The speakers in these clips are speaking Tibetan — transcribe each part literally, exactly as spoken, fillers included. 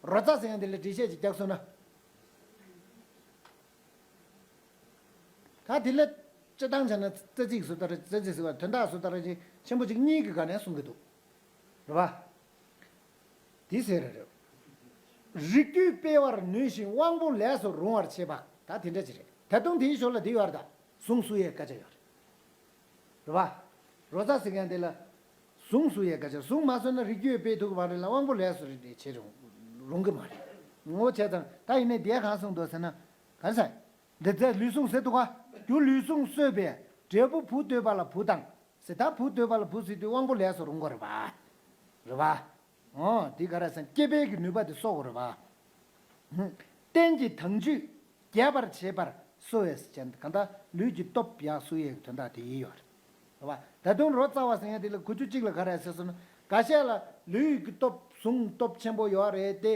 རོ་ཙ་ཟེར་ཡང་དེ་ལ་འགྲེལ་བཤད་ཅིག་རྒྱག་སོང་ན། ད་དེ་ལ་སྤྱིར་བཏང་བྱས་ན་རྩ་ཚིག་སུ་ལྟར་རྩ་ཚིག་ཟེར་བ་དོན་དག་སུ་ལྟར་ཅིག་ཆེན་པོ་ཅིག་གཉིས་ཀྱི་སྒང་ནས་གསུང་གི་འདུག་རེད་པ། དེ་ཟེར་རེད། རིགས་རྒྱུད་སྤེལ་བར་ནུས་ཤིང་དབང་པོ་ལས་སུ་རུང་བར་བྱེད་པ། ད་དེ་འདྲ་ཅིག་རེད། ད་དུང་དེའི་ཞོར་ལ་དེ་ཡོད་རེད། ད་གཟུངས་སུ་ཡི་སྐད་ཆ་ཡོད་རེད། རེད་པ། རོ་ཙ་ཟེར་མཁན་དེ་ལ་གཟུངས་སུ་ཡི་སྐད་ཆ། གཟུངས་མ་སུས་ན་རིགས་རྒྱུད་སྤེལ་ཐུབ་ཀྱི་མ་རེད་ལ་དབང་པོ་ལས་སུ་རེད་བྱེད་རུང་རུང་གི་མ་རེད། ངོ་བྱས་ཙང་ད་ཡིན་ནའི་དེ་གང་གསུངས་འདུག་ཟེར་ན། ག་རེ་ཟེར། འདི་ཚེ་ལུས་ཟུངས་ཟེར་འདུག་ག་རྒྱུ་ལུས་ཟུངས་གསོས་པས་འབྲས་བུ་བུ་འདོད་པ་ལ་བུ་དང་། ཟེར་ད་བུ་འདོད་པ་ལ་བུ་ཟེར་དུས་དབང་པོ་ལས་སུ་རུང་གི་རེད་པ། རེད་པ། འོ་དེ་ག་རེ་ཟེར་སྐྱེ་འཕེལ་གྱི་ནུས་པ་དེ་གསོག་དགོས་རེད་པ། རྟེན་གྱི་དྭངས་བཅུད་རྒྱས་པར་བྱེད་པར་གསོ་བས་ཟེར་གྱིན་གང་ལྟར་ལུས་ཀྱི་སྟོབས་ཡར་གསོ་ཡས་ཀྱི་དོན་དག་དེ་ཡིན་ཡོད་རེད། རེད་པ། ད་དུང་རོ་ཙ་བ་ཟེར་མཁན་དེ་ལ་གོ་རྒྱུ་གཅིག་ལ་ག་རེ་ཟེར་སོང་ན། འགའ་ཤས་ལ་ལུས་ཀྱི་སྟོབས་ཟུངས་སྟོབས་ཆེན་པོ་ཡོད་རེད་དེ།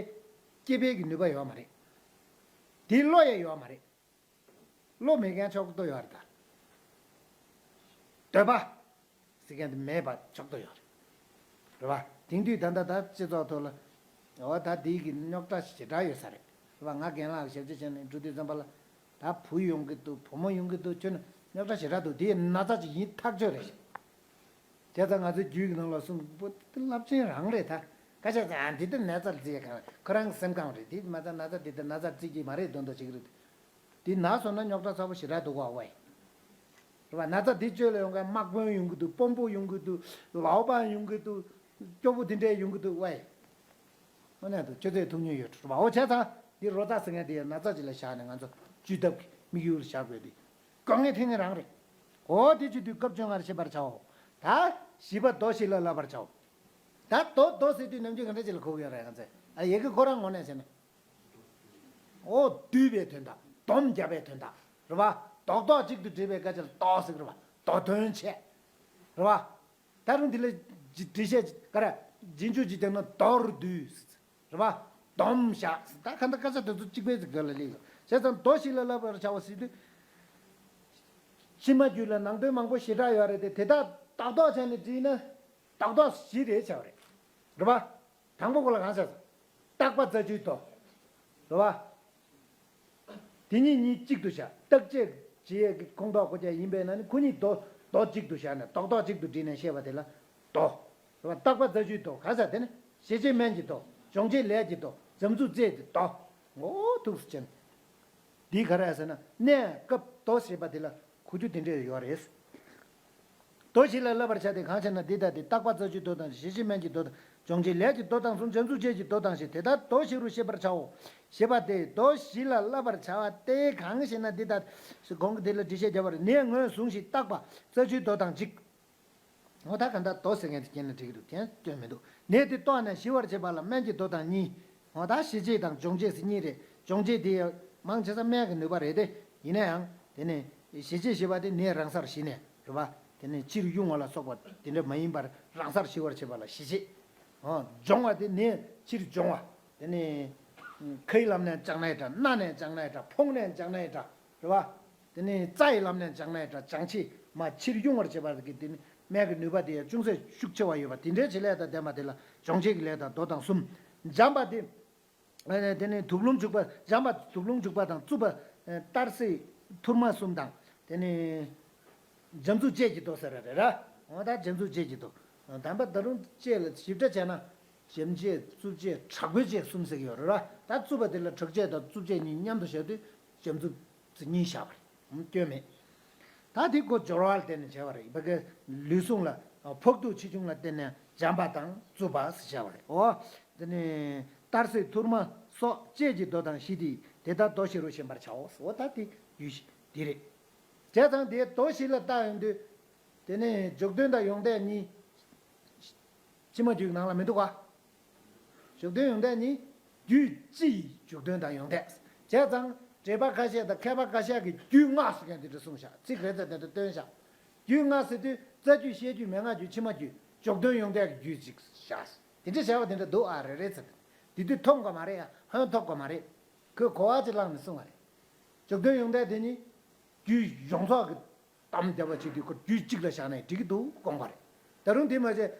སྐྱེ་འཕེལ་གྱི་ནུས་པ་ཡོད་མ་རེད། དེ་བློ་ཡང་ཡོད་མ་རེད། བློ་མེད་མཁན་ཕྱོགས་གཏོགས་ཡོད་རེད་ད། འདོད་པ་ཟེར་མཁན་དེ་མེད་པ་ཕྱོགས་གཏོགས་ཡོད་རེད། རེད་པ། དེང་དུས་ད་ལྟ་ད་སྤྱི་ཚོགས་ཐོག་ལ། འོ་ད་དེའི་གི་རྙོག་དྲ་ཞེ་དྲག་ཡོད་ས་རེད། རེད་པ། ང་རྒན་ལགས་ཞབས་ཕྱི་བྱས་ནས་འགྲོ་དུས་ཙམ་པ་ལ། ད་བུ་ཡོང་གི་འདུག་བུ་མོ་ཡོང་གི་འདུག་ཁྱོད་རྙོག་དྲ་ཞེ་དྲག་འདུག་དེ་ན་ཚ་ཅིག་ཡིན་ཐག་ཆོད་རེད། བྱས་ཙང་ང་ཚོའི་རྒྱུད་ཀྱི་ནང་ལ་གསུང་པོ་དེ་རླབས་ཆེན་རང་རེད་ད། ཁ་ཤས་ཀྱིས་ཨ་འདི་ལྟར་ན་ཚ་རྩི་ཡ་གང་རེད། ཁོ་རང་གི་སེམས་ཁམས་རེད། དེ་མ་ཚད་ན་ཚ་འདི་ལྟར་ན་ཚ་རྩི་གི་མ་རེད་མདོག་མདོག་བྱེད་ཀྱི་རེད། དེ་ན་སོང་ན་རྙོག་དྲ་ཚ་པོ་ཞེ་དྲག་འདུག་ག་ཝའི། རེད་པ། ན་ཚ་འདི་བཅོས་ལ་ཡོང་མཁན་དམག་དཔོན་ཡོང་གི་འདུག་དཔོན་པོ་ཡོང་གི་འདུག་ལའོ་པན་ཡོང་གི་འདུག་སྐྱོ་པོ་དེ་འདྲས་ཡོང་གི་འདུག་ཝའི། ཨོ་ན་དུ་ཁྱོད་ཚོས་ཐུགས་མཉེས་ཡོད་འགྲོ་བ། འོ་བྱས་ཙང་འདི་རོ་ཙ་ཟེར་མཁན་དེ་ཡང་ན་ཚ་ཅིག་ལ་བཞག་ནས་ང་ཚོ་བཅོས་ཐབས་ཀྱི་དམིགས་ཡུལ་བཞག་དགོས་དེ། དཀའ་ངལ་འཕྲད་མཁན་རང་རེད། འོ་དེ་བྱེད་དུས་སྐབས་བཅོ་ལྔར་ཤེས་པར་བྱའོ། ད་བཞི་པ་མདོ་བཞི་ལ་བསླབ་པར་བྱའོ། ད་མདོ་མདོ་ཟེར་དུས་ནམ་རྒྱུན་ག་འདྲ་ཅིག་ལ་གོ་གི་ཡོད་རེད་ང་ཚོས། ཨ་ཡི་གེ་ཁོ་རང་ངོས་ནས་བྱས་ན། འོ་བསྡུས་པའི་དོན་དག་སྡོམ་བརྒྱབ་པའི་དོན་དག་རེད་པ། རྡོག་རྡོག་གཅིག་ཏུ་སྒྲིལ་བའི་སྐད་ཆ་ལ་མདོ་ཟེར་གི་རེད་པ། མདོ་དོན་བྱས། རེད་པ། ད་རུང་འདི་ལ་འགྲེལ་བཤད་ག་རེ་རྗེས་འཇུག་ཅིག་བརྒྱབ་ན་མདོར་བསྡུས། རེད་པ། སྡོམ་བཞག་ད་ག་འདྲ་སྐད་ཆ་དེ་ཚོ་གཅིག་པའི་ཚིག་དེ་ལ་སླེབས་སོང་། བྱས་ཙང་མདོ་བཞི་ལ་བསླབ་པར་བྱའོ་ཟེར་དུས། ཕྱི་མ་རྒྱུད་ལ་ནང་དོན་མང་པོ་ཞེ་དྲག་ཡོད་རེད་དེ། དེ་དག་རྡོག་རྡོག་བྱས་ནས་བྲིས་ན་རྡོག་རྡོག་བཞི་རེད་བྱ་བ་རེད། རེད་པ། དང་པོ་གོ་ལ་གང་ཟེར། བརྟག་པ་རྩ་རྒྱུད་མདོ། རེད་པ། དེ་གཉིས་གཉིས་གཅིག་ཏུ་བཞག་བརྟག་དཔྱད་བྱེད་ཡས་ཀྱི་ཁོངས་གཏོགས་གོ་ཅན་ཡིན་པས་ན་ནི་ཁོ་གཉིས་མདོ་མདོ་གཅིག་ཏུ་བཞག་ནས་རྡོག་རྡོག་གཅིག་ཏུ་བསྒྲིལ་ནས་བཤད་པ་དེ་ལ་མདོ། རེད་པ། བརྟག་པ་རྩ་རྒྱུད་མདོ། ག་ཟེར་དེ་ནི་ཞི་བྱེད་སྨན་གྱི་མདོ། སྦྱོང་བྱེད་ལས་ཀྱི་མདོ། འཇམ་རྩུབ་རྩེད་ཀྱི་མདོ། ངོ་ཐུགས་སུ་ཆེན། འདི་ག་རེ་ཟེར་ན་གནས་སྐབས་མདོ་ཞེས་པ་དེ་ལ་གོ་རྒྱུ་དེ་འདྲས་ཡོད་རེད། མདོ་བཞི་ལ་བསླབ་པར་བྱ་སྟེ་གང་ཞེ་ན། འདི་ལྟ་སྟེ། བརྟག་པ་རྩ་རྒྱུད་མདོ་དང་། ཞི་བྱེད་སྨན་གྱི་མདོ་དང་། སྦྱོང་བྱེད་ལས་ཀྱི་མདོ་དང་གསུམ། འཇམ་རྩུབ་རྩེད་ཀྱི་མདོ་དང་བཞི། དེ་ལྟར་མདོ་བཞི་རུ་ཤེས་པར་བྱའོ། ཞེས་པ་སྟེ། མདོ་བཞི་ལ་བསླབ་པར་བྱ་བ་སྟེ་གང་ཞེ་ན། འདི་ལྟ་སྟེ། གོང་གི་དེ་ལ་འགྲེལ་བཤད་བརྒྱབ་པ་རེད། ནས་ངོས་བཟུང་ཞིང་བརྟག་པ་རྩ་རྒྱུད་མདོ་དང་གཅིག་འོ་ད་ག་འདྲ་མདོ་ཟེར་མཁན་དེ་རྐྱེན་ལ་འགྲིག་གི་འདུག་དེ་སྐྱོན་མི་འདུག་ནད་དེ་བཟློག་ནས་ཞི་བར་བྱེད་པ་ལ་སྨན་གྱི་མདོ་དང་གཉིས། འོ་ད་ཞི་བྱེད་དང་སྦྱོང་བྱེད་ཟེར་གཉིས་རེད། སྦྱོང་བྱེད་དེ་མང་ཆེ་ས་སྨན་གྱི་ནུས་པ་རེད་དེ། ཡིན་ན་ཡང་དེ་ནི་ཞི་བྱེད་ཞེས་པ་དེ་ནད་རང་སར་ཞི་ནས་རེད་པ། དེ་ནི་ཕྱིར་དབྱུང་བ་ལ་སོགས་པ་དེ་འདྲ་མ་ཡིན་པར་རང་སར་ཞི་བར་བྱེད་པ་ལ་ཞི་བྱེད། འོ་སྦྱོང་བ་དེ་ནད་ཕྱིར་སྦྱོང་བ། དེ་ནི་ཁའི་ལམ་ནས་བཅང་ནའི་འདྲ། སྣ་ནས་བཅང་ནའི་འདྲ། ཕོངས་ནས་བཅང་ནའི་འདྲ། རེད་པ། དེ་ནས་རྩ་ཡི་ལམ་ནས་བཅང་ནའི་འདྲ། སྦྱང་བྱེད་མ་ཕྱིར་དབྱུང་བར་བྱེད་པ་གི་དེ་ནི་སྨན་གྱི་ནུས་པ་དེ་ཡང་ཅུང་ཟད་ཤུགས་ཆེ་བ་ཡོད་པ་དེ་འདྲའི་བྱེད་ལས་དང་ལྡན་པ་དེ་ལ་སྦྱོང་བྱེད་ཀྱི་ལས་དང་མདོ་དང་གསུམ། འཇམ་པ་དེ། དེ་ནས་དུག་ལུམ་བྱུག་པ། འཇམ་པ་དུག་ལུམ་བྱུག་པ་དང་། རྩུབ་པ་གཏར་སྲེག་ཐུར་མ་གསུམ་དང་། དེ་ནས་འཇམ་རྩུབ་རྩེད་ཀྱི་མདོ་ཟེར་ར་རེད་ར། འོ་ད་འཇམ་རྩུབ་རྩེད་ཀྱི་མདོ། དམ་པ་ད་རུང་རྩེད་ལ་ཞིབ་ཕྲ་བྱས་ན། འཇམ་རྩུབ་རྩེད་དྲག་པོའི་རྩེད་གསུམ་ཟེར་གྱི་ཡོད་རེད་ར། ད་རྩུབ་པ་དེ་ལ་དྲག་རྩེད་དང་རྩུབ་རྩེད་གཉིས་མཉམ་དུ་བཞག་དུས་འཇམ་རྩུབ་རྩེད་གཉིས་བཞག་པ་རེད། སྐྱོན་མེད། ད་དེ་ཁོ་སྦྱོར་བ་ལ་བརྟེན་ནས་བྱས་པ་རེད། ཕ་གི་ལུས་ཟུངས་ལ་ཕོག་ཐུག་ཆེ་ཆུང་ལ་བརྟེན་ནས་འཇམ་པ་དང་རྩུབ་པ་ཟེར་བྱས་པ་རེད། འོ། དེ་ནས་གཏར་སྲེག་ཐུར་མ་སོགས་རྩེད་ཀྱི་མདོ་དང་བཞི་དེ། དེ་ལྟར་མདོ་བཞི་རུ་ཤེས་པར་བྱའོ། འོ་ད་དེ་རྒྱུད་བཞི་དེ་རེད། བྱས་ཙང་དེའི་མདོ་བཞི་ལ་བལྟ་ཡོང་དུས། དེ་ནས་འཇུག་དོན་དང་ཡོངས་གཏད་གཉིས། ཕྱི་མ་རྒྱུད་ནང་ལ་མི་འདུག་ག་འཇུག་དོན་ཡོངས་གཏད་གཉིས། རྒྱུད་སྤྱི་ཡི་འཇུག་དོན་དང་ཡོངས་གཏད། བྱས་ཙང་འགྲེལ་པ་ཁ་ཤས་དང་མཁས་པ་ཁ་ཤས་ཀྱིས་རྒྱུད་ལྔ་ཟེར་མཁན་དེ་འདྲ་གསུངས་བཞག་ཚིག་རེ་ཙམ་དེ་འདྲ་བཏོན་བཞག་རྒྱུད་ལྔ་ཟེར་དུས་རྩ་རྒྱུད་བཤད་རྒྱུད་མན་ངག་རྒྱུད་ཕྱི་མ་རྒྱུད་འཇུག་དོན་ཡོངས་གཏད་ཀྱི་རྒྱུད་ཅིག་བཞག་དེ་འདྲ་བྱས་པ་དེ་འདྲ་འདུག་ཨ་རེ་རེ་ཟེར། དེ་དུས་མཐོང་དགོས་མ་རེད་ཡ། ཧོན་ཐོབ་དགོས་མ་རེད། ཁོས་གོ་བ་ཅིག་བླངས་ནས་གསུངས་པ་རེད། འཇུག་དོན་ཡོངས་གཏད་དེ་ནི་རྒྱུད་ཡོངས་རྫོགས་ཀྱི་གཏམ་བརྒྱབ་པ་བྱེད་དུས་ཁོ་རྒྱུད་གཅིག་ལ་བཞག་ནས་འགྲིག་གི་འདུག་དགོངས་པ་རེད། ད་རུང་དེ་མ་བྱས།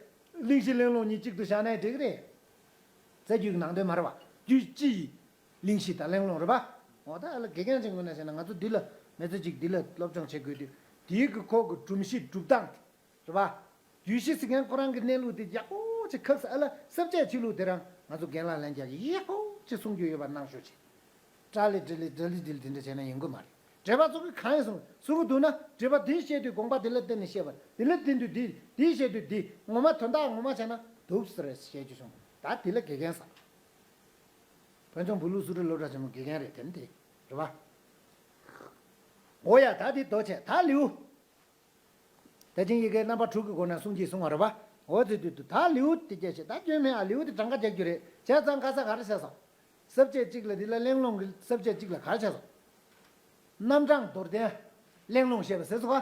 གླེང་གཞི་གླེང་ལུགས་གཉིས་གཅིག་ཏུ་བཞག་ནས་འགྲིག་གི་རེད། རྩ་རྒྱུད་ཀྱི་ནང་དོན་མ་རེད་བ། རྒྱུད་སྤྱི་ཡི་གླེང་གཞི་དང་གླེང་སློང་རེད་པ། འོ་ད་ཨ་ལ་དགེ་རྒན་ཅིག་ངོས་ནས་བྱས་ན་ང་ཚོ་འདི་ལ་མི་ཚེ་གཅིག་འདི་ལ་སློབ་སྦྱོང་བྱེད་དགོས་དུས་དེའི་གི་ཁོག་གི་སྒྲོམ་གཞི་སྒྲུབ་སྟངས་རེད་པ། རྒྱུད་བཞི་ཟེར་མཁན་ཁོ་རང་གི་གནས་ལུགས་དེ་ཡག་པོ་ཅིག་ཁག་ས་ཨ་ལ་ས་བཅད་ཆོས་ལུགས་དེ་རང་ང་ཚོ་རྒན་ལགས་ལྷན་རྒྱས་ཀྱིས་ཡག་པོ་ཅིག་གསུང་རྒྱུ་ཡོད་པ་གནང་ཤོག་ཅིག་དྲ་ལི་དྲི་ལི་དྲ་ལི་དྲི་ལི་དེ་འདྲ་བྱས་ན་ཡོང་གི་མ་རེད། འགྲེལ་པ་ཚོ་གིས་གང་ཡིན་གསུང་གསུང་གི་འདུག་ན། འགྲེལ་པ་འདི་བཤད་དུས་དགོངས་པ་འདི་ལ་བརྟེན་ནས་བཤད་པ། འདི་ལ་བརྟེན་དུས་འདི། འདི་བཤད་དུས་འདི། ངོ་མ་དོན་དག་ངོ་མ་བྱས་ན་འདུག་ཟེར་བཤད་རྒྱུ་བྱུང་། ད་འདི་ལ་དགེ་རྒན་ཟེར། བོད་ལྗོངས་བོད་ལུགས་གསོ་རིག་སློབ་གྲྭ་ཆེན་མོ་དགེ་རྒན་རེད། དེ་ནི་དེ་རེད་པ། འོ་ཡ། ད་འདི་འདོགས་བྱས། ད་ལེའུ། ད་ཅིང་ཡི་གེ་རྣམ་པ་དྲུག་གི་སྒོ་ནས་གསུང་གིས་གསུང་བ་རེད་པ། འོ་དེ་དུས་དུ་ད་ལེའུ་དེ་སྐད་བཤད། ད་སྐྱོན་མེད་ཨ། ལེའུ་དེ་གྲངས་ཀ་རྒྱག་རྒྱུ་རེད། བྱས་ཙང་ཁ་ས་ག་རེ་བྱས་སོང་། ས་བཅད་གཅིག་ལ་འདི་ལ་གླེང་སློང་གི་ས་བཅད་གཅིག་ལ་ག་རེ་བྱས་སོང་། རྣམ་གྲངས་མདོར་བསྟན། གླེང་སློང་བཤད་པ་ཟེར་སོང་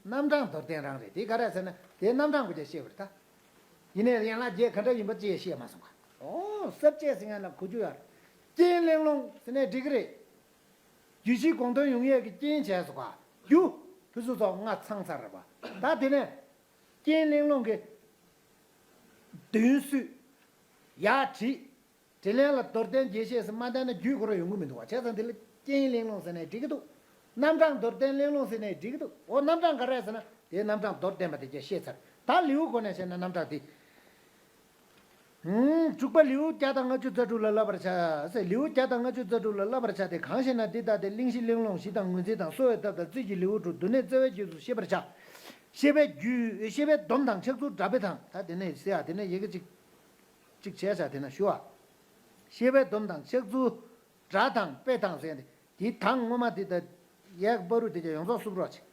བ། རྣམ་གྲངས་མདོར་བསྟན་རང་རེད། དེ་ག་རེ་ཟེར་ན་དེ་རྣམ་གྲངས་གོ་རྒྱ་བཤད་པ་རེད་ད། ཡིན་ནའི་ཡན་ལག་བརྒྱད་ག་འདྲ་ཡིན་པ་ཅི་ཡང་བཤད་མ་སོང་ག། ཨོ་ས་བཅད་ཟེར་མཁན་ལ་གོ་རྒྱུ་ཡོད་རེད། རྐྱེན་གླེང་སློང་ཟེར་ནས་འགྲིག་གི་རེད། རྒྱུད་བཞི་དགོངས་དོན་ཡོང་ཡས་ཀྱི་རྐྱེན་བྱས་སོ་ག། རྒྱུ། ཕུན་སུམ་ཚོགས་ལྔ་ཚང་ཚར་རེད་པ། ད་དེ་ནས་རྐྱེན་གླེང་སློང་གི་དོན་བསྡུས། ཡར་བྲིས། དྲི་ལན་ལ་མདོར་བསྟན་རྒྱས་བཤད་ཟེར་མ་བསྟན་ན་རྒྱུད་ཁོ་རང་ཡོང་གི་མི་འདུག་བ། བྱས་ཙང་དེ་ལ་རྐྱེན་གླེང་སློང་ཟེར་ནས་འགྲིག་གི་འདུག་རྣམ་གྲངས་མདོར་བསྟན་གླེང་སློང་ཟེར་ནས་འགྲིག་གི་འདུག་འོ་རྣམ་གྲངས་ག་རེ་ཟེར་ན་དེའི་རྣམ་གྲངས་མདོར་བསྟན་པ་དེ་སྐད་བཤད་ཚར། ད་ལེའུ་སྒོ་ནས་བཤད་ན་རྣམ་གྲངས་དེ། ཨུམ། དྲུག་པ་ལེའུ་བརྒྱ་དང་ལྔ་བཅུ་རྩ་དྲུག་ལ་བསླབ་པར་བྱ། ཟེར། ལེའུ་བརྒྱ་དང་ལྔ་བཅུ་རྩ་དྲུག་ལ་བསླབ་པར་བྱ་སྟེ། གང་ཞེ་ན། འདི་ལྟ་སྟེ། གླེང་གཞི་གླེང་སློང་གཞི་དང་ངོས་འཛིན་དང་། གསོ་བའི་ཐབས་དང་། རྩོད་ཀྱི་ལེའུ་དྲུག་བསྡུ་གནས་རྩོད་པའི་རྒྱུད་སོགས་བཤད་པར་བྱ། བཤད་པའི་རྒྱུད། བཤད་པའི་སྡོམ་དང་ཕྱག་མཛོད་སྒྲ་དཔེ་དང་། ད་དེ་ནས་ཟེར་ཡ་དེ་ནས་ཡི་གེ་གཅིག་གཅིག་བྱས་བྱ་དེ་ན་ཞུ་བ། བཤད་པའི་སྡོམ་དང་ཕྱག་མཛོད། སྒྲ་དང་དཔེ་དང་ཟེར་ཏེ། དེའི་དང་སྔོན་མ་དེ་ད་ཡག་པ་རུ་དེ་ཀྱང་ཡོངས་རྫོགས་བསུབ་རོགས་བྱེད།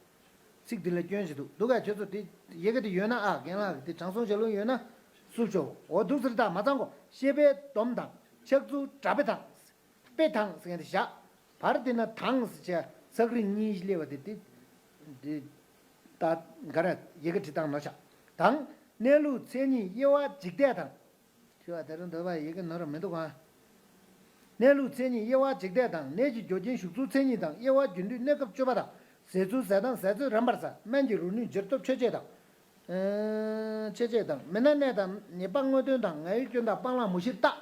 ཚིག་འདི་ལ་སྐྱོན་ཞིག་འདུག་འདུག་ག་ཁྱོད་ཚོ་དེ་ཡི་གེ་དེ་ཡོད་ན་ཨ། རྒན་ལགས་དེ་དྲང་སྲོང་ཞལ་ལུང་ཡོད་ན་བསུབ་ཆོག་འོ་འདུག་ཟེར། ད་མ་ཚང་གོ། བཤད་པའི་སྡོམ་དང་ཕྱག་མཛོད་སྒྲ་དཔེ་དང་། དཔེ་དང་ཟེར་ཏེ་བཞག་བར་དེ་ན་དང་ཟེར་བྱས་ཚག་རིས་གཉིས་སླེབས་པ་དེ་དེ་དེ་ད་ག་རེ་ཡི་གེ་བྲིས་སྟངས་ནོར་བཞག་དང་། གནས་ལུགས་མཚན་ཉིད་དབྱེ་བ་འཇིག་ལྟས་དང་། ཞུ་བ་དེ་རིང་འདོད་པ་ཡི་གེ་ནོར་མི་འདུག་ག་གནས་ལུགས་མཚན་ཉིད་དབྱེ་བ་འཇིག་ལྟས་དང་། གནས་ཀྱི་རྒྱུ་རྐྱེན་ཞུགས་ཚུལ་མཚན་ཉིད་དང་། དབྱེ་བ་རྒྱུ་འདུས་གནས་སྐབས་སྤྱོད་པ་དང་། ཟད་ཚུལ་ཟད་སྟངས་ཟད་ཚོད་རན་པར་ཟ། སྨན་གྱི་རོ་ནུས་འགྱུར་སྟོབས་ཆོས་བཅས་དང་། ཨེ། ཆོས་བཅས་དང་། མི་སྣ་གནས་དང་ཉེས་པ་དངོས་དོན་དང་། ང་ཡི་སྐྱོན་དང་སྤང་བླང་མུ་བཞིར་བརྟག་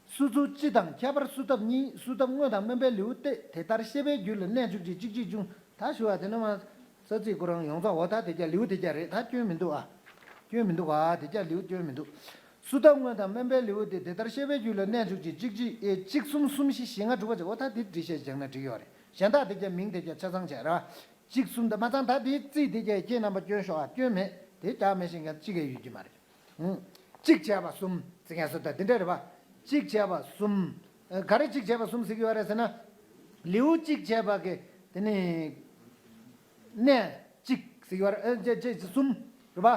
སོ་ཚུལ་སྤྱི་དང་ཁྱད་པར་སོ་ཐབས་གཉིས། སོ་ཐབས་དངོས་དང་དམན་པའི་ལེའུ་སྟེ། དེ་ལྟར་བཤད་པའི་རྒྱུད་ལ་གནས་འཇུག་ཅིང་གཅིག་གཅིག་འབྱུང་། ད་ཞུ་བ་དེ་ནི་མ། ས་ཚིགས་ཁོ་རང་ཡོངས་རྫོགས་འོ་ད་དེ་རྒྱ་ལེའུ་དེ་རྒྱ་རེད། ད་སྐྱོན་མི་འདུག་ཨ། སྐྱོན་མི་འདུག་ཨ། དེ་རྒྱ་ལེའུ་སྐྱོན་མི་འདུག་སོ་ཐབས་དངོས་དང་དམན་པའི་ལེའུ་སྟེ། དེ་ལྟར་བཤད་པའི་རྒྱུད་ལ་གནས་འཇུག་ཅིང་གཅིག་གཅིག་ཨེ། གཅིག་གསུམ་གསུམ་བཞི་བཞི་ལྔ་དྲུག་པ་བྱས། འོ་ད་དེ་འགྲེལ་བཤད་བྱས་ན་འགྲིག་ཡོད་རེད། གཞན་དག་དེ་རྒྱ་མིང་དེ་རྒྱ་ཆ་ཚང་བྱས་ར། གཅིག་གསུམ་དང་མ་ཚང་ད་དེའི་རྩིས་དེ་རྒྱ་ཁྱེད་རྣམ་པ་སྐྱོན་ཤོག་ཨ། སྐྱོན་མེད། དེ་རྒྱ་མི་ཤེས་མཁན་གཅིག་ཡང་ཡོད་ཀྱི་མ་རེད། ཧུམ། གཅིག་བྱས་པ་གསུམ་ཟེར་མཁན་སུ་ད་འདི་འདྲ་རེད་པ། གཅིག་བྱས་པ་གསུམ། ཨ། ག་རེ་གཅིག་བྱས་པ་གསུམ་ཟེར་གྱི་ཡོད་རེད་ཟེར་ན། ལེའུ་གཅིག་བྱས་པ་གི་དེ་ནི་གནས་གཅིག་ཟེར་གྱི་ཡོད་རེད། ཨ། བྱས་བྱས་གསུམ་རེད་པ།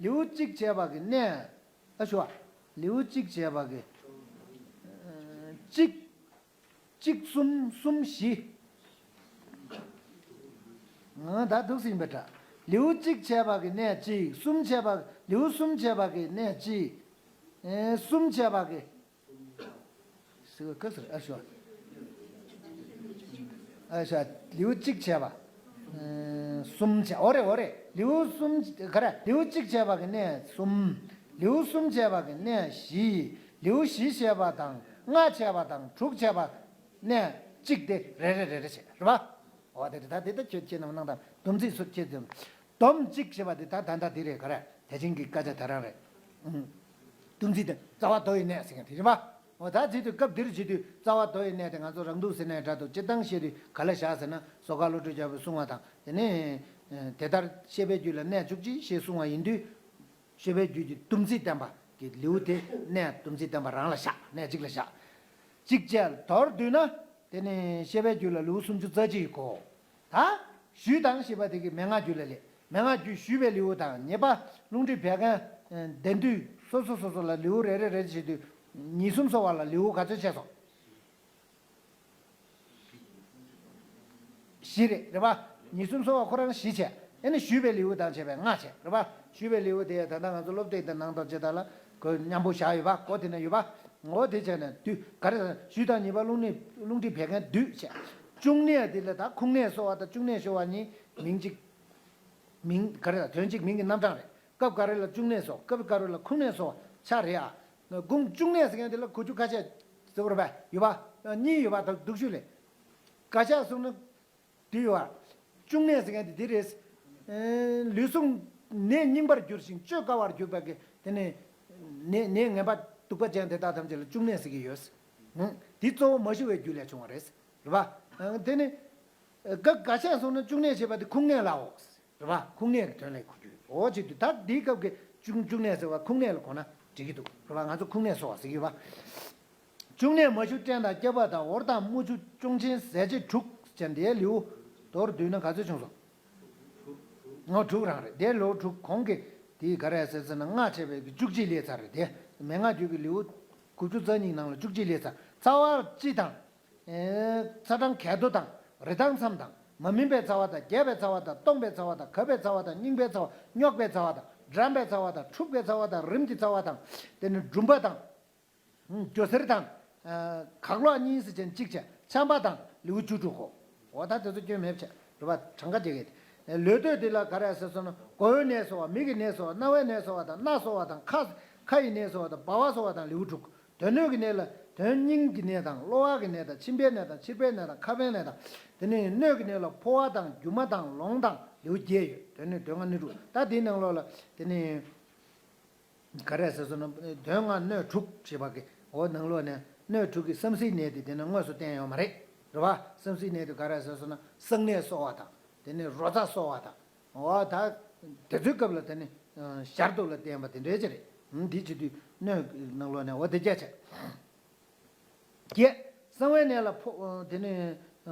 ལེའུ་གཅིག་བྱས་པ་གི་གནས། ཨ་ཞུ་བ། ལེའུ་གཅིག་བྱས་པ་གི། ཨ། གཅིག་གཅིག་གསུམ་གསུམ་བཞི། ཨ། ད་འདུག་སེ་ཡིན་པ་འདྲ། ལེའུ་གཅིག་བྱས་པ་གི་གནས་གཅིག་གསུམ་བྱས་པ། ལེའུ་གསུམ་བྱས་པ་གི་གནས་གཅིག་ཨེ། གསུམ་བྱས་པ་གི། ཟེར་བ་ག་ཟེར། ཨ་ཞོ། ཨ་ཞོ། ལེའུ་གཅིག་བྱས་པ། ཨེ། གསུམ་བྱས། འོ་རེད་འོ་རེད། ལེའུ་གསུམ་ག་རེ། ལེའུ་གཅིག་བྱས་པ་གི་གནས་གསུམ། ལེའུ་གསུམ་བྱས་པ་གི་གནས་བཞི། ལེའུ་བཞི་བྱས་པ་དང་ལྔ་བྱས་པ་དང་དྲུག་བྱས་པ། གནས་གཅིག་དེ་རེ་རེ་རེ་རེ་བྱས་རེད་པ། འོ་དེ་དེ་ད་དེ་ད་ཁྱོད་ཁྱེད་རྣམས་གནང་དང་སྡོམ་ཚིག་སུ་ཁྱེད་དེ། སྡོམ་གཅིག་ཞེས་པ་དེ་ད་ད་ད་དེ་རེད། ག་རེ། དེ་བཞིན་གྱི་སྐད་ཆ་དེ་རང་རེད། ཨུམ། སྡོམ་ཚིག་དེ་རྩ་བ་མདོ་ཡི་གནས་ཟེར་མཁན་དེ་རེད་པ། འོ་ད་བྱེད་དུས་སྐབས་འདིར་བྱེད་དུས་རྩ་བ་མདོ་ཡི་གནས་དེ་ང་ཚོ་རང་འདུག་ཟེར་ནས་འདྲ་འདུག་སྤྱིར་བཏང་བཤད་དུས་ག་ལ་བཞག་ཟེར་ན་ཟོ་ཁ་བློ་གྲོས་རྒྱལ་པོས་གསུངས་པ་དང་། དེ་ནས་དེ་ལྟར་བཤད་པའི་རྒྱུད་ལ་གནས་འཇུག་ཅིང་ཞེས་གསུངས་པ་ཡིན་དུས། བཤད་པའི་རྒྱུད་ཀྱི་སྡོམ་ཚིག་བསྟན་པ་གི་ལེའུ་དེ་གནས་སྡོམ་ཚིག་བསྟན་པ་རང་ལ་བཞག་གནས་གཅིག་ལ་བཞག་གཅིག་བྱས་མདོར་བསྡུས་ན། དེ་ནི་བཤད་པའི་རྒྱུད་ལ་ལེའུ་སུམ་ཅུ་རྩ་གཅིག་གོ། ད་ཞུས་དང་ཞེས་པ་དེ་གི་མན་ངག་རྒྱུད་ལ་ལས། མན་ངག་རྒྱུད་ཞུས་པའི་ལེའུ་དང་ཉེས་པ་རླུང་མཁྲིས་བད་ཀན་ལྡན་དུས་སོ་སོ་སོ་སོ་ལ་ལེའུ་རེ་རེ་རེ་བྱེད་དུས་ཉེས་གསུམ་གསོ་བ་ལ་ལེའུ་ག་ཚོད་བྱས་སོང་། བཞི་རེད། རེད་པ། ཉེས་གསུམ་གསོ་བ་ཁོ་རང་བཞི་བྱས། ཨེ་ནི་ཞུས་པའི་ལེའུ་དང་བྱས་པའི་ལྔ་བྱས། རེད་པ། ཞུས་པའི་ལེའུ་དེ་ད་ལྟ་ང་ཚོ་སློབ་དེབ་དེ་ནང་དང་ཇི་ལྟར་ལ་གོ་མཉམ་པོ་བཞག་ཡོད་པ། གོ་དེ་ན་ཡོད་པ། ངོ་དེ་བྱས་ནས་བསྡུས་ག་རེ་ཟེར་ན་ཞུས་དང་ཉེས་པ་རླུང་ནི་རླུང་མཁྲིས་བད་ཀན་བསྡུས་བྱས། བཅུ་གནས་དེ་ལ་ད་ཁུངས་གནས་གསོ་བ་དང་བཅུ་གནས་གསོ་བ་གཉིས་མིང་གཅིག་མིང་ག་རེ་ལ་དོན་གཅིག་མིང་གི་རྣམ་གྲངས་རེད། སྐབས་འགའ་རེ་ལ་བཅུ་གནས་སོགས་སྐབས་འགའ་རེ་ལ་ཁུངས་གནས་སོགས་ཆ་རེད་ཨ། དགུང་བཅུ་གནས་ཟེར་མཁན་དེ་ལ་གོ་རྒྱུ་ཁ་ཤས་ ཟེར་བ་རེད་པ། ཡོད་པ། གཉིས་ཡོད་པ་དང་སྡུག་ཤོས་ལས། འགའ་ཤས་གསུངས་ན། དེ་ཡོད་པ། བཅུག་ནས་ཟེར་མཁན་དེ་དེ་རེད། ཨེ། ལུས་ཟུངས་ནད་རྙིང་པར་འགྱུར་ཞིང་བཅོས་དཀའ་བར་གྱུར་པ་གི་དེ་ནི། ནད་ནད་ངན་པ་གདུག་པ་ཅན་དེ་དག་ཐམས་ཅད་ལ་བཅུག་ནས་ཟེར་གྱི་ཡོད། ཧུམ། དེ་གཙོ་བོ་མ་ཞུ་བའི་རྒྱུ་ལས་བྱུང་བ་རེད། རེད་པ། ཨ། དེ་ནི། འགའ་འགའ་ཤས་གསུངས་ན་བཅུག་ནས་ཞེས་པ་དེ་ཁུངས་སྣེ་ལའོ། རེད་པ། ཁུངས་སྣེ་གི་དོན་ལ་གོ་རྒྱུ། འོ་བྱེད་དུས་ད་འདིའི་སྐབས་ཀྱི་བཅུག་བཅུག་ནས་ཟེར་བ་ཁུངས་སྣེ་ལ་གོ་ན་འགྲིག་གི་འདུག། རེད་པ། ང་ཚོ་ཁུངས་སྣེ་གསོ་བ་ཟེར་གྱི་ཡོད་པ། བཅུག་ནས་མ་ཞུ་སྐྲན་དང་སྐྱ་པ་དང་འོར་དང་དམུ་ཆུ་ཅུང་ཆེན་ཟས་བཅད་དྲུག་ཅན་དེའི་ལེའུ་མདོར་བསྡུས་ན་ག་ཚོད་བྱུང་སོང་། ངོ་དྲུག་རང་རེད། དེ་ལེའུ་དྲུག་གོང་གི་དེའི་ག་རེ་ཟེར་ཟེར་ན་ལྔ་བྱས་པའི་བཅུ་གཅིག་སླེབས་ཚར་རེད་དེ། མན་ངག་རྒྱུད་ཀྱི་ལེའུ་དགུ་བཅུ་རྩ་གཉིས་ནང་ལ་བཅུ་གཅིག་སླེབས་ཚར། རྩ་བ་སྤྱི་དང་། ཨེ། ཚ་གྲང་གས་དོ་དང་། རི་དྭགས་མཚམས་དང་། མ་སྨིན་པའི་ཚ་བ་དང་། རྒྱས་པའི་ཚ་བ་དང་། སྟོང་པའི་ཚ་བ་དང་། གབ་པའི་ཚ་བ་དང་། རྙིང་པའི་ཚ་བ། རྙོག་པའི་ཚ་བ་དང་། འགྲམ་པའི་ཚ་བ་དང་། འཁྲུགས་པའི་ཚ་བ་དང་། རིམས་ཀྱི་ཚ་བ་དང་། དེ་ནི་འབྲུམ་པ་དང་། ཨུམ། སྒྱུ་སེར་དང་། ཨ། གག་ལྷོག་གཉིས་སུ་ཅན་གཅིག་བྱས། ཆམ་པ་དང་ལེའུ་བཅུ་དྲུག་གོ། འོ་ད་དེ་ཚོ་སྐྱོན་མེད་བྱས། རེད་པ། གྲངས་ཀ་བརྒྱབ་ཀྱི། ལུས་སྟོད་དེ་ལ་ག་རེ་ཟེར་སོང་ན། མགོ་བོའི་ནད་གསོ་བ། མིག་གི་ནད་གསོ་བ། རྣ་བའི་ནད་གསོ་བ་དང་། སྣ་གསོ་བ་དང་། ཁ། ཁ་ཡི་ནད་གསོ་བ་དང་། ལྦ་བ་གསོ་བ་དང་ལེའུ་དྲུག། དོན་སྣོད་ཀྱི་ནད་ལ། དོན་སྙིང་གི་ནད་དང་། གློ་བ་གི་ནད་དང་། མཆིན་པའི་ནད་དང་། མཆེར་པའི་ནད་དང་། ཁ་ཕན་ནད་དང་། དེ་ནས་སྣོད་ཀྱི་ནད་ལ་ཕོ་བ་དང་། རྒྱུ་མ་དང་། ལོང་དང་ལེའུ་བརྒྱད་ཡོད། དོན་སྣོད་དོན་ལྔ་སྣོད་དྲུག། ད་དེའི་ནང་ལོགས་ལ་དེ་ནས། ག་རེ་ཟེར་སོང་ན། དོན་ལྔ་སྣོད་དྲུག་ཞེས་པ་གི། འོ་ནང་ལོགས་ནས་སྣོད་དྲུག་གི་བསམ་སྲིའི་ནད་དེ་དེ་ནས་དངོས་སུ་བསྟན་ཡོད་མ་རེད། རེད་པ། བསམ་སྲིའི་ནད་དེ་ག་རེ་ཟེར་སོང་ན། གསང་གནས་གསོ་བ་དང་། དེ་ནས་རོ་ཙ་གསོ་བ་དང་། འོ་ད་དེ་ཚོའི་སྐབས་ལ་དེ་ནི། ཨ། ཞར་དུ་ལ་བསྟན་པ་དེ་འདྲའི་ཅིག་རེད། འདི་བྱེད་དུས་སྣོད་ནང་ལོགས་ནས་འོ་དེ་བརྒྱད་བྱས། བརྒྱད། གསང་བའི་གནས་ལ་ཕོ། དེ་ནི།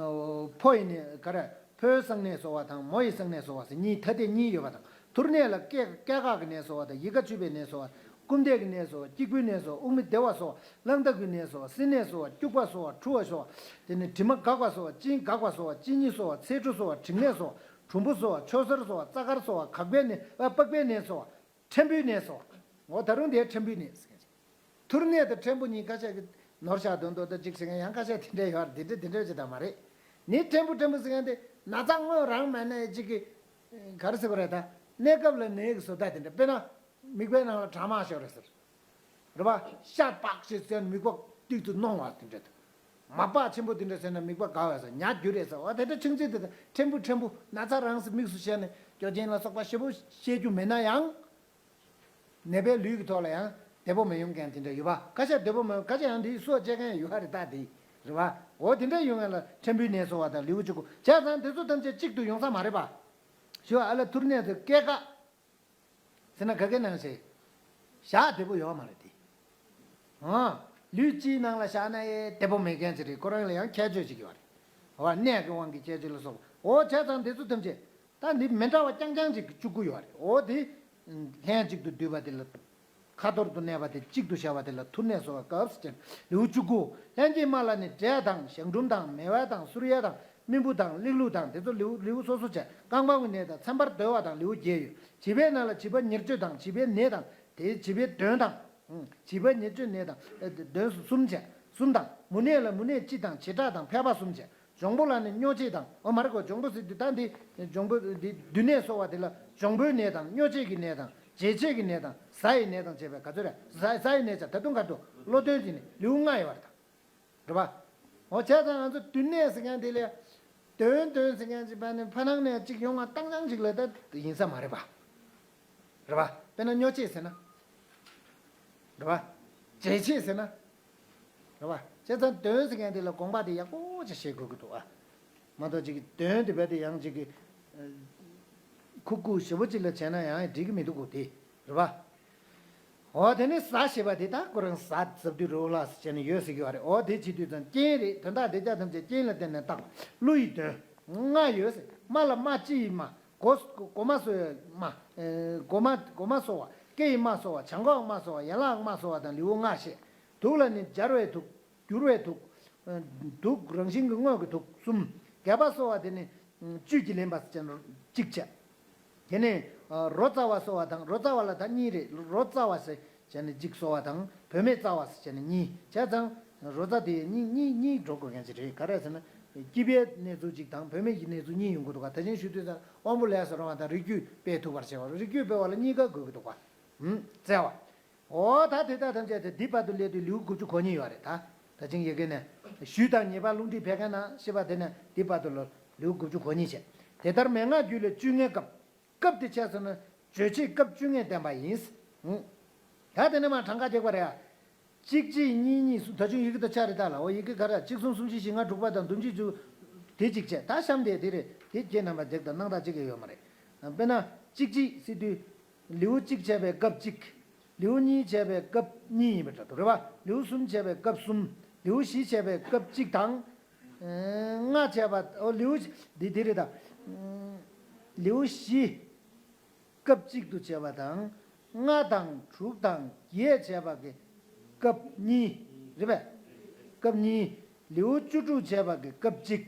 ཕོ་ཡི་གནས། ག་རེ། ཕོའི་གསང་གནས་གསོ་བ་དང་། མོ་ཡི་གསང་གནས་གསོ་བ་ཟེར་གཉིས། ཐ་དད་གཉིས་ཡོད་པ་དང་། ཐུར་གནས་ལ་སྐེ། སྐེ་འགག་གི་ནད་གསོ་བ་དང་། ཡི་ག་གཅུས་པའི་ནད་གསོ་བ། སྐུམ་འདེད་ཀྱི་ནད་གསོ་བ། སྐྱིགས་བུའི་ནད་གསོ་བ། རླུང་རྟ་གི་ནད་གསོ་བ། རླངས་རྟ་གི་ནད་གསོ་བ། བསིལ་ནད་གསོ་བ། སྐྱུག་པ་གསོ་བ། འཁྲུ་བ་གསོ་བ། དེ་ནི་དྲི་མ་འགག་པ་གསོ་བ། གཅིན་འགག་པ་གསོ་བ། གཅིན་སྙི་གསོ་བ། ཚེ་འཁྲུ་གསོ་བ། དྲེག་ནད་གསོ་བ། གྲུམ་བུ་གསོ་བ། ཆོས་གསར་གསོ་བ། རྩ་དཀར་གསོ་བ། གག་པའི་ནད། ཨ། པགས་པའི་ནད་གསོ་བ། ཕྲན་བུའི་ནད་གསོ་བ། འོ་ད་རུང་དེ་ཕྲན་བུའི་ནད་ཟེར་མཁན་ཅིག། ཐུར་ནད་དང་ཕྲན་བུ་གཉིས་ཁ་ཤས་ཀྱིས་ནོར་བཞག་དོན་དུ་ད་ཅིག་ཟེར་མཁན་ཡང་ཁ་ཤས་དེ་འདྲ་ཡོད་རེད། དེ་འདྲ་དེ་འདྲ་ཅིག་ད་མ་རེད། ནི་ཕྲན་བུ་ཕྲན་བུ་ཟེར་མཁན་དེ་ན་ཚ་དངོས་རང་མེད་ན་ཅིག་གི། ག་རེ་ཟེར་དགོས་རེད་ད། གནས་སྐབས་ལ་ནད་ཀྱི་བཟོ་ལྟ་དེ་འདྲ། དཔེར་ན། མིད་པའི་ནང་ལ་གྲང་མ་ཤོར་རེད་ཟེར། རེད་པ། ཤ་པག་ཅིག་བཙོས་ནས་མིད་པ་ཏིག་ཏུ་གནོང་བ་དེ་འདྲ་དང་། མ་པག་ཆེན་པོ་དེ་འདྲ་བཙོས་ན་མིད་པ་འགག་པ་ཟེར། ཉ་རྒྱུ་རེད་ཟེར། འོ་དེ་འདྲ་ཆུང་ཆུང་དེ་དང་ཕྲན་བུ་ཕྲན་བུ། ན་ཚ་རང་སེ་དམིགས་སུ་བྱས་ནས་སྐྱོ་ཅན་ལ་སོགས་པ་ཞེ་པོ་བཤད་རྒྱུ་མེད་ན་ཡང་། ནད་པའི་ལུས་ཀྱི་ཐོག་ལ་ཡང་བདེ་པོ་མི་ཡོང་མཁན་དེ་འདྲ་ཡོད་པ། ཁ་ཤས་བདེ་པོ་མི་ཡོང་། ཁ་ཤས་ཡང་དེའི་སྲོག་བཅད་མཁན་ཡོད་པ་རེད་ད་དེ། རེད་པ། འོ་དེ་འདྲ་ཡོང་མཁན་ལ་ཕྲན་བུའི་ནད་གསོ་བ་དང་ལེའུ་བཅུ་དགུ་བྱས་ཙང་། དེ་ཚོ་ཐམས་ཅད་གཅིག་ཏུ་ཡོང་ས་མ་རེད་པ། ཞུ་བ། ཨ་ལ་ཐུར་ནད་དེ་སྐེ་འགག་ཟེར་ན་ག་གེ་ནང་བཞིན་བཞག་བདེ་པོ་ཡོད་མ་རེད་དེ། ཨ། ལུས་སྤྱིའི་ནང་ལ་བཞག་ན་ཨེ་བདེ་པོ་མེད་མཁན་ཅིག་རེད། ཁོ་རང་ལ་ཡང་ཁྱད་ཆོས་ཅིག་ཡོད་རེད། འོ་ནད་ཀྱི་དབང་གིས་ཁྱད་ཆོས་ལ་སོགས་པ། འོ་བྱས་ཙང་དེ་ཚོ་ཐམས་ཅད་ད་འདི་མི་འདྲ་བ་རྐྱང་རྐྱང་ཅིག་བཅུ་དགུ་ཡོད་རེད། འོ་དེ་ལྷན་ཅིག་ཏུ་འདུས་པ་དེ་ལ། ཁ་ཐོར་དུ་གནས་པ་དེ་གཅིག་ཏུ་བཞག་པ་དེ་ལ་ཐུར་ནད་གསོ་བའི་སྐབས་སུ་བྱས། ལེའུ་བཅུ་དགུ། ལྷན་སྐྱེས་རྨ་ལ་ནི་འབྲས་དང་གཞང་འབྲུམ་དང་། མེ་དབལ་དང་གསུར་ཡལ་དང་། སྨིན་བུ་དང་ལྷིང་ལུག་དང་། དེ་ཚོ་ལེའུ་ལེའུ་སོ་སོ་བྱས། རྐང་པའི་ནད་དང་ཚན་པར་རྡོལ་བ་དང་ལེའུ་བརྒྱད་ཡོད། བྱིས་པའི་ནད་ལ་བྱིས་པ་ཉེར་སྤྱོད་དང་། བྱིས་པའི་ནད་དང་དེ་བྱིས་པའི་གདོན་དང་། བྱིས་པ་ཉེར་སྤྱོད་ནད་དང་གདོན་གསུམ་བྱས། གསུམ་དང་། མུ་ནད་ལ་མུ་ནད་སྤྱི་དང་བྱེ་བྲག་དང་ཕལ་པ་གསུམ་བྱས། འཇོང་པོ་ལ་ནི་སྨྱོ་བྱེད་དང་། ཨོ་མ་རེད་གོ། འཇོང་པོ་ཟེར་དུས་ད་འདི་འཇོང་པོ་འདི་བདུད་ནད་གསོ་བ་དེ་ལ་འཇོང་པོའི་ནད་དང་། སྨྱོ་བྱེད་ཀྱི་ནད་དང་། འབྱེད་བྱེད་ཀྱི་ནད་དང་། གཟའ་ཡི་ནད་དང་བཅས་པའི་ག་ཚོད་རེད། གཟའ་གཟའ་ཡི་ནད་ཀྱང་ད་དུང་ག་འདུག། ལོ་སྟོན་གྱི་ནད་ལེའུ་ལྔ་ཡོད་པ་རེད་ད། རེད་པ། འོ་བྱས་ཙང་ང་ཚོ་བདུད་ནད་ཟེར་མཁན་དེ་ལས། གདོན་གདོན་ཟེར་མཁན་ཅིག་བས་ནི་ཕ་ནང་ནས་ཅིག་ཡོང་བ་རྐྱང་རྐྱང་ཅིག་ལ་ད་ཡིན་ས་མ་རེད་པ། རེད་པ། དཔེར་ན་སྨྱོ་བྱེད་ཟེར་ན། རེད་པ། འབྱེད་བྱེད་ཟེར་ན། རེད་པ། བྱས་ཙང་གདོན་ཟེར་མཁན་དེ་ལ་དགོངས་པ་དེ་ཡག་པོ་ཅིག་བཞེས་དགོས་ཀྱི་འདུག་ཨ། མ་གཏོགས་ཅིག་གདོན་དེ་བས་དེ་ཡང་ཅིག་གི། ཁུག་ཁུག་ཞེ་པོ་ཅིག་ལ་བྱས་ན་ཡང་འགྲིག་གི་མི་འདུག་གོ་དེ། རེད་པ། འོ་དེ་ནི་གཟའ་ཞེས་པ་དེ་ད་ཁོ་རང་གཟའ་གཟའ་བདུད་རི་བོ་ལ་ཟེར་བྱས་ནས་ཡོད་ཟེར་གྱི་ཡོད་རེད། འོ་དེ་བྱེད་དུས་ཙམ་རྐྱེན་རེད། དོན་དག་དེ་དག་ཐམས་ཅད་རྐྱེན་ལ་བརྟེན་ནས་བཏགས་པ། ཀླུ་ཡི་གདོན་ལྔ་ཡོད་ཟེར། རྨ་ལ་རྨ་སྤྱི་ཡི་རྨ། མགོ་མགོ་མ་གསོ་བའི་རྨ། ཨེ། མགོ་མ་མགོ་མ་གསོ་བ། སྐེ་ཡི་རྨ་གསོ་བ། བྱང་ཁོག་རྨ་གསོ་བ། ཡན་ལག་རྨ་གསོ་བ་དང་ལེའུ་ལྔ་བཤད། དུག་ལ་ནི་སྦྱར་བའི་དུག། བསྒྱུར་བའི་དུག། ཨ། དུག་རང་བཞིན་གྱི་དངོས་ཀྱི་དུག་གསུམ། རྒྱས་པ་གསོ་བ་དེ་ནི་བཅུད་ཀྱི་ལེན་པ་ཟེར་ན་གཅིག་བྱས། དེ་ནས་རོ་ཙ་བ་གསོ་བ་དང་། རོ་ཙ་བ་ལ་ད་གཉིས་རེད། རོ་ཙ་བ་ཟེར་བྱས་ནས་གཅིག་གསོ་བ་དང་། བུད་མེད་ཙ་བ་ཟེར་བྱས་ནས་གཉིས་བྱས་ཙང་། རོ་ཙ་དེ་གཉིས་གཉིས་གཉིས་འགྲོ་དགོས་མཁན་ཅིག་རེད། ག་རེ་ཟེར་ན། སྐྱེས་པའི་གནས་ཚུལ་གཅིག་དང་བུད་མེད་ཀྱི་གནས་ཚུལ་གཉིས་ཡོང་གི་འདུག་ག། ད་གིན་ཞུ་དུས་ཙམ་དབང་པོ་ལས་སུ་རུང་བ་དང་རིགས་རྒྱུད་སྤེལ་ཐུབ་པར་བྱེད་པ། རིགས་རྒྱུད་སྤེལ་བ་ལ་གཉིས་ཀ་དགོས་ཀྱི་འདུག་ག། ཧུམ། བཙལ་བ། འོ་ད་དེ་དག་ཐམས་ཅད་དེ་འདི་བར་དུ་སླེབས་དུས་ལེའུ་དགུ་བཅུ་གོ་གཉིས་ཡོད་རེད་ད། ད་ཅིང་ཡི་གེ་ནས་ཞུས་དང་ཉེས་པ་རླུང་མཁྲིས་བད་ཀན་ན་ཞེས་པ་དེ་ནས་འདི་བར་དུ་ལ་ལེའུ་དགུ་བཅུ་གོ་གཉིས་བྱས། དེ་ལྟར་མན་ངག་རྒྱུད་ལས་བཅུ་ལྔའི་སྐབས། སྐབས་དེ་བྱས་སོང་ན་རྗོད་བྱེད་སྐབས་བཅུ་ལྔས་བསྟན་པ་ཡིན། ད་དེ་ནས་མར་གྲངས་ཀ་རྒྱག་པ་རེད། གཅིག་གཅིག་གཉིས་གཉིས་གསུམ། ད་ཅུང་ཡི་གེ་དང་ཆ་རེ་ལྟ་ལ། འོ་ཡི་གེ་ག་རེ། གཅིག་གསུམ་གསུམ་བཞི་བཞི་ལྔ་དྲུག་པ་དང་བདུན་གཅིག་བཅུ། དེ་གཅིག་བྱས། ད་གཤམ་དེ་དེ་རེད། དེ་ཁྱེད་རྣམ་པ་རྒྱག་དང་སྣང་དག་གཅིག་གི་ཡོད་མ་རེད། དཔེར་ན་གཅིག་གཅིག་ཟེར་དུས་ལེའུ་གཅིག་བྱས་པའི་སྐབས་གཅིག་ལེའུ་གཉིས་བྱས་པའི་སྐབས་གཉིས་ཡིན་པ་འདྲ་འདུག་རེད་བ། ལེའུ་གསུམ་བྱས་པའི་སྐབས་གསུམ། ལེའུ་བཞི་བྱས་པའི་སྐབས་གཅིག་དང་། ལྔ་བྱས་པ། འོ་ལེའུ་འདི་འདི་རེད་ད། ལེའུ་བཞི་སྐབས་གཅིག་ཏུ་བྱས་པ་དང་། ལྔ་དང་དྲུག་དང་བརྒྱད་བྱས་པ་གི་སྐབས་གཉིས་རེད་པས། སྐབས་གཉིས། ལེའུ་བཅུ་དྲུག་བྱས་པ་གི་སྐབས་གཅིག་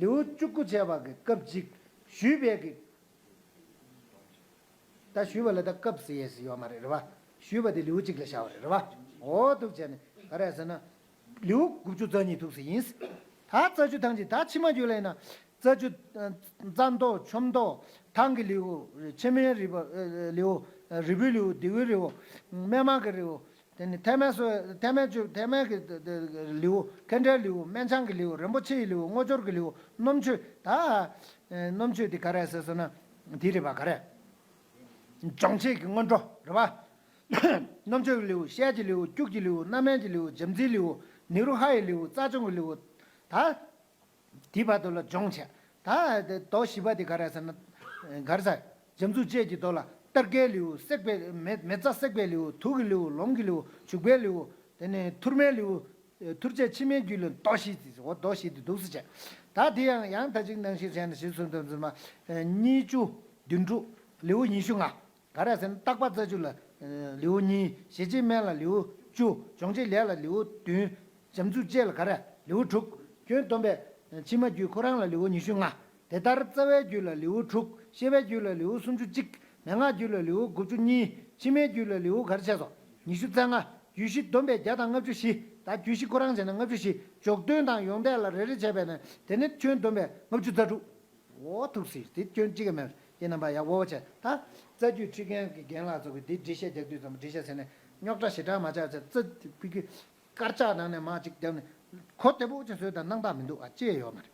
ལེའུ་བཅུ་དགུ་བྱས་པ་གི་སྐབས་གཅིག་ཞུས་པའི་གི། ད་ཞུས་པ་ལ་ད་སྐབས་ཟེར་ཡས་ཟེར་ཡོད་མ་རེད་རེད་བ། ཞུས་པ་དེ་ལེའུ་གཅིག་ལ་བཞག་པ་རེད་རེད་བ། འོ་འདུག་བྱས་ནས་ག་རེ་ཟེར་ན། ལེའུ་དགུ་བཅུ་རྩ་གཉིས་འདུག་ཟེར་ཡིན། ད་རྩ་རྒྱུད་ཐང་ཅིག་ད་ཕྱི་མ་རྒྱུད་ལ་ཡིན་ན། རྩ་རྒྱུད། རྩ་མདོ་ཆོས་མདོ། ཐང་གི་ལེའུ། ཕྱི་མའི་རིག་པ་ལེའུ། རིལ་བུའི་ལེའུ། བདེ་བའི་ལེའུ། སྨན་མང་གི་ལེའུ། དེ་ནི་ཐེག་དམན་སོགས་ཐེག་དམན་བཅུ་ཐེག་དམན་གྱི་ལེའུ། མཁན་འགྲེལ་ལེའུ། སྨན་བྱང་གི་ལེའུ། རིན་པོ་ཆེའི་ལེའུ། དངོས་འབྱོར་གྱི་ལེའུ། རྣམ་དཔྱོད་ད། རྣམ་དཔྱོད་དེ་ག་རེ་ཟེར་སོང་ན། འདི་རེད་པ་ག་རེ། སྦྱོང་བྱེད་ཀྱི་སྔོན་འགྲོ་རེད་པ། རྣམ་དཔྱོད་ཀྱི་ལེའུ། ཤེས་ཀྱི་ལེའུ། སྐྱུག་གི་ལེའུ། རྣམ་སྨིན་གྱི་ལེའུ། བྱམས་བརྩེའི་ལེའུ། ནེ་རུ་ཧ་ཡི་ལེའུ། རྩ་སྦྱོང་གི་ལེའུ། ད། དེའི་བར་དུ་ལ་སྦྱོང་བྱས། ད་མདོ་བཞི་པ་དེ་ག་རེ་ཟེར་ན། ག་རེ་ཟེར། བྱམས་སྙིང་རྗེ་གི་མདོ་ལ་སྟར་གའི་ལེའུ། བསྲེག་པའི་མེ་མེ་བཙའ་བསྲེག་པའི་ལེའུ། དུག་གི་ལེའུ། ལོང་གི་ལེའུ། བྱུག་པའི་ལེའུ། དེ་ནས་ཐུར་མའི་ལེའུ། ཐུར་བྱེད་ཕྱི་མའི་རྒྱུད་ལ་མདོ་བཞི་ཟེར། འོ་མདོ་བཞི་དེ་འདུག་སེ་བྱས། ད་དེ་ཡང་ཡང་ད་ཅིག་ནང་བཞིན་བྱས་ནས་ཞིག་གསུངས་དོན་ཚུལ་མ། གཉིས་བཅུ། བདུན་དྲུག་ལེའུ་ཉི་ཤུ་ལྔ། ག་རེ་ཟེར་ན་རྟག་པ་རྩ་རྒྱུད་ལ་ལེའུ་གཉིས། ཞི་བྱེད་སྨན་ལ་ལེའུ་བཅུ། སྦྱོང་བྱེད་ལས་ལ་ལེའུ་བདུན། བྱམས་སྙིང་རྗེ་ལ་ག་རེ་ལེའུ་དྲུག་སྐྱོན་སྡོམ་པའི་ཕྱི་མ་རྒྱུད་ཁོ་རང་ལ་ལེའུ་ཉི་ཤུ་ལྔ། དེ་ལྟར་རྩ་བའི་རྒྱུད་ལ་ལེའུ་དྲུག་ཤེས་པའི་རྒྱུད་ལ་ལེའུ་སུམ་ཅུ་གཅིག་མན་ངག་རྒྱུད་ལ་ལེའུ་དགུ་བཅུ་གཉིས། ཕྱི་མའི་རྒྱུད་ལ་ལེའུ་ག་རེ་བྱས་སོ། ཉི་ཤུ་རྩ་ལྔ། རྒྱུད་བཞི་སྡོམ་པའི་བརྒྱ་དང་ལྔ་བཅུ་བཞི། ད་རྒྱུད་བཞི་ཁོ་རང་བྱས་ན་ལྔ་བཅུ་བཞི། འཇོག་དོན་དང་ཡོངས་གཏད་ལ་རེ་རེ་བྱས་པས་ན་དེ་ནི་སྐྱོན་སྡོམ་པའི་ལྔ་བཅུ་རྩ་དྲུག་འོ་ཐུགས་སྲིད་དེ་སྐྱོན་གཅིག་ཀྱང་མེད། ཁྱེད་རྣམ་པ་ཡག་པོ་བྱས། ད་རྩ་རྒྱུད་ཁྲིད་མཁན་གྱི་རྒན་ལགས་ཚོ་གིས་དེ་འགྲེལ་བཤད་རྒྱག་དུས་ཙམ་འགྲེལ་བཤད་ཟེར་ནས་རྙོག་དྲ་ཞེ་དྲག་མ་ཆགས་ཚེ་རྩ་ཕི་གི་དཀར་ཆག་ནང་ནས་མར་ཅིག་བརྒྱབ་ནས་གོ་བདེ་པོ་ཅིག་བཟོས་དང་སྣང་དག་མི་འདུག་ཨ་ཅེ་ཡོད་མ་རེད།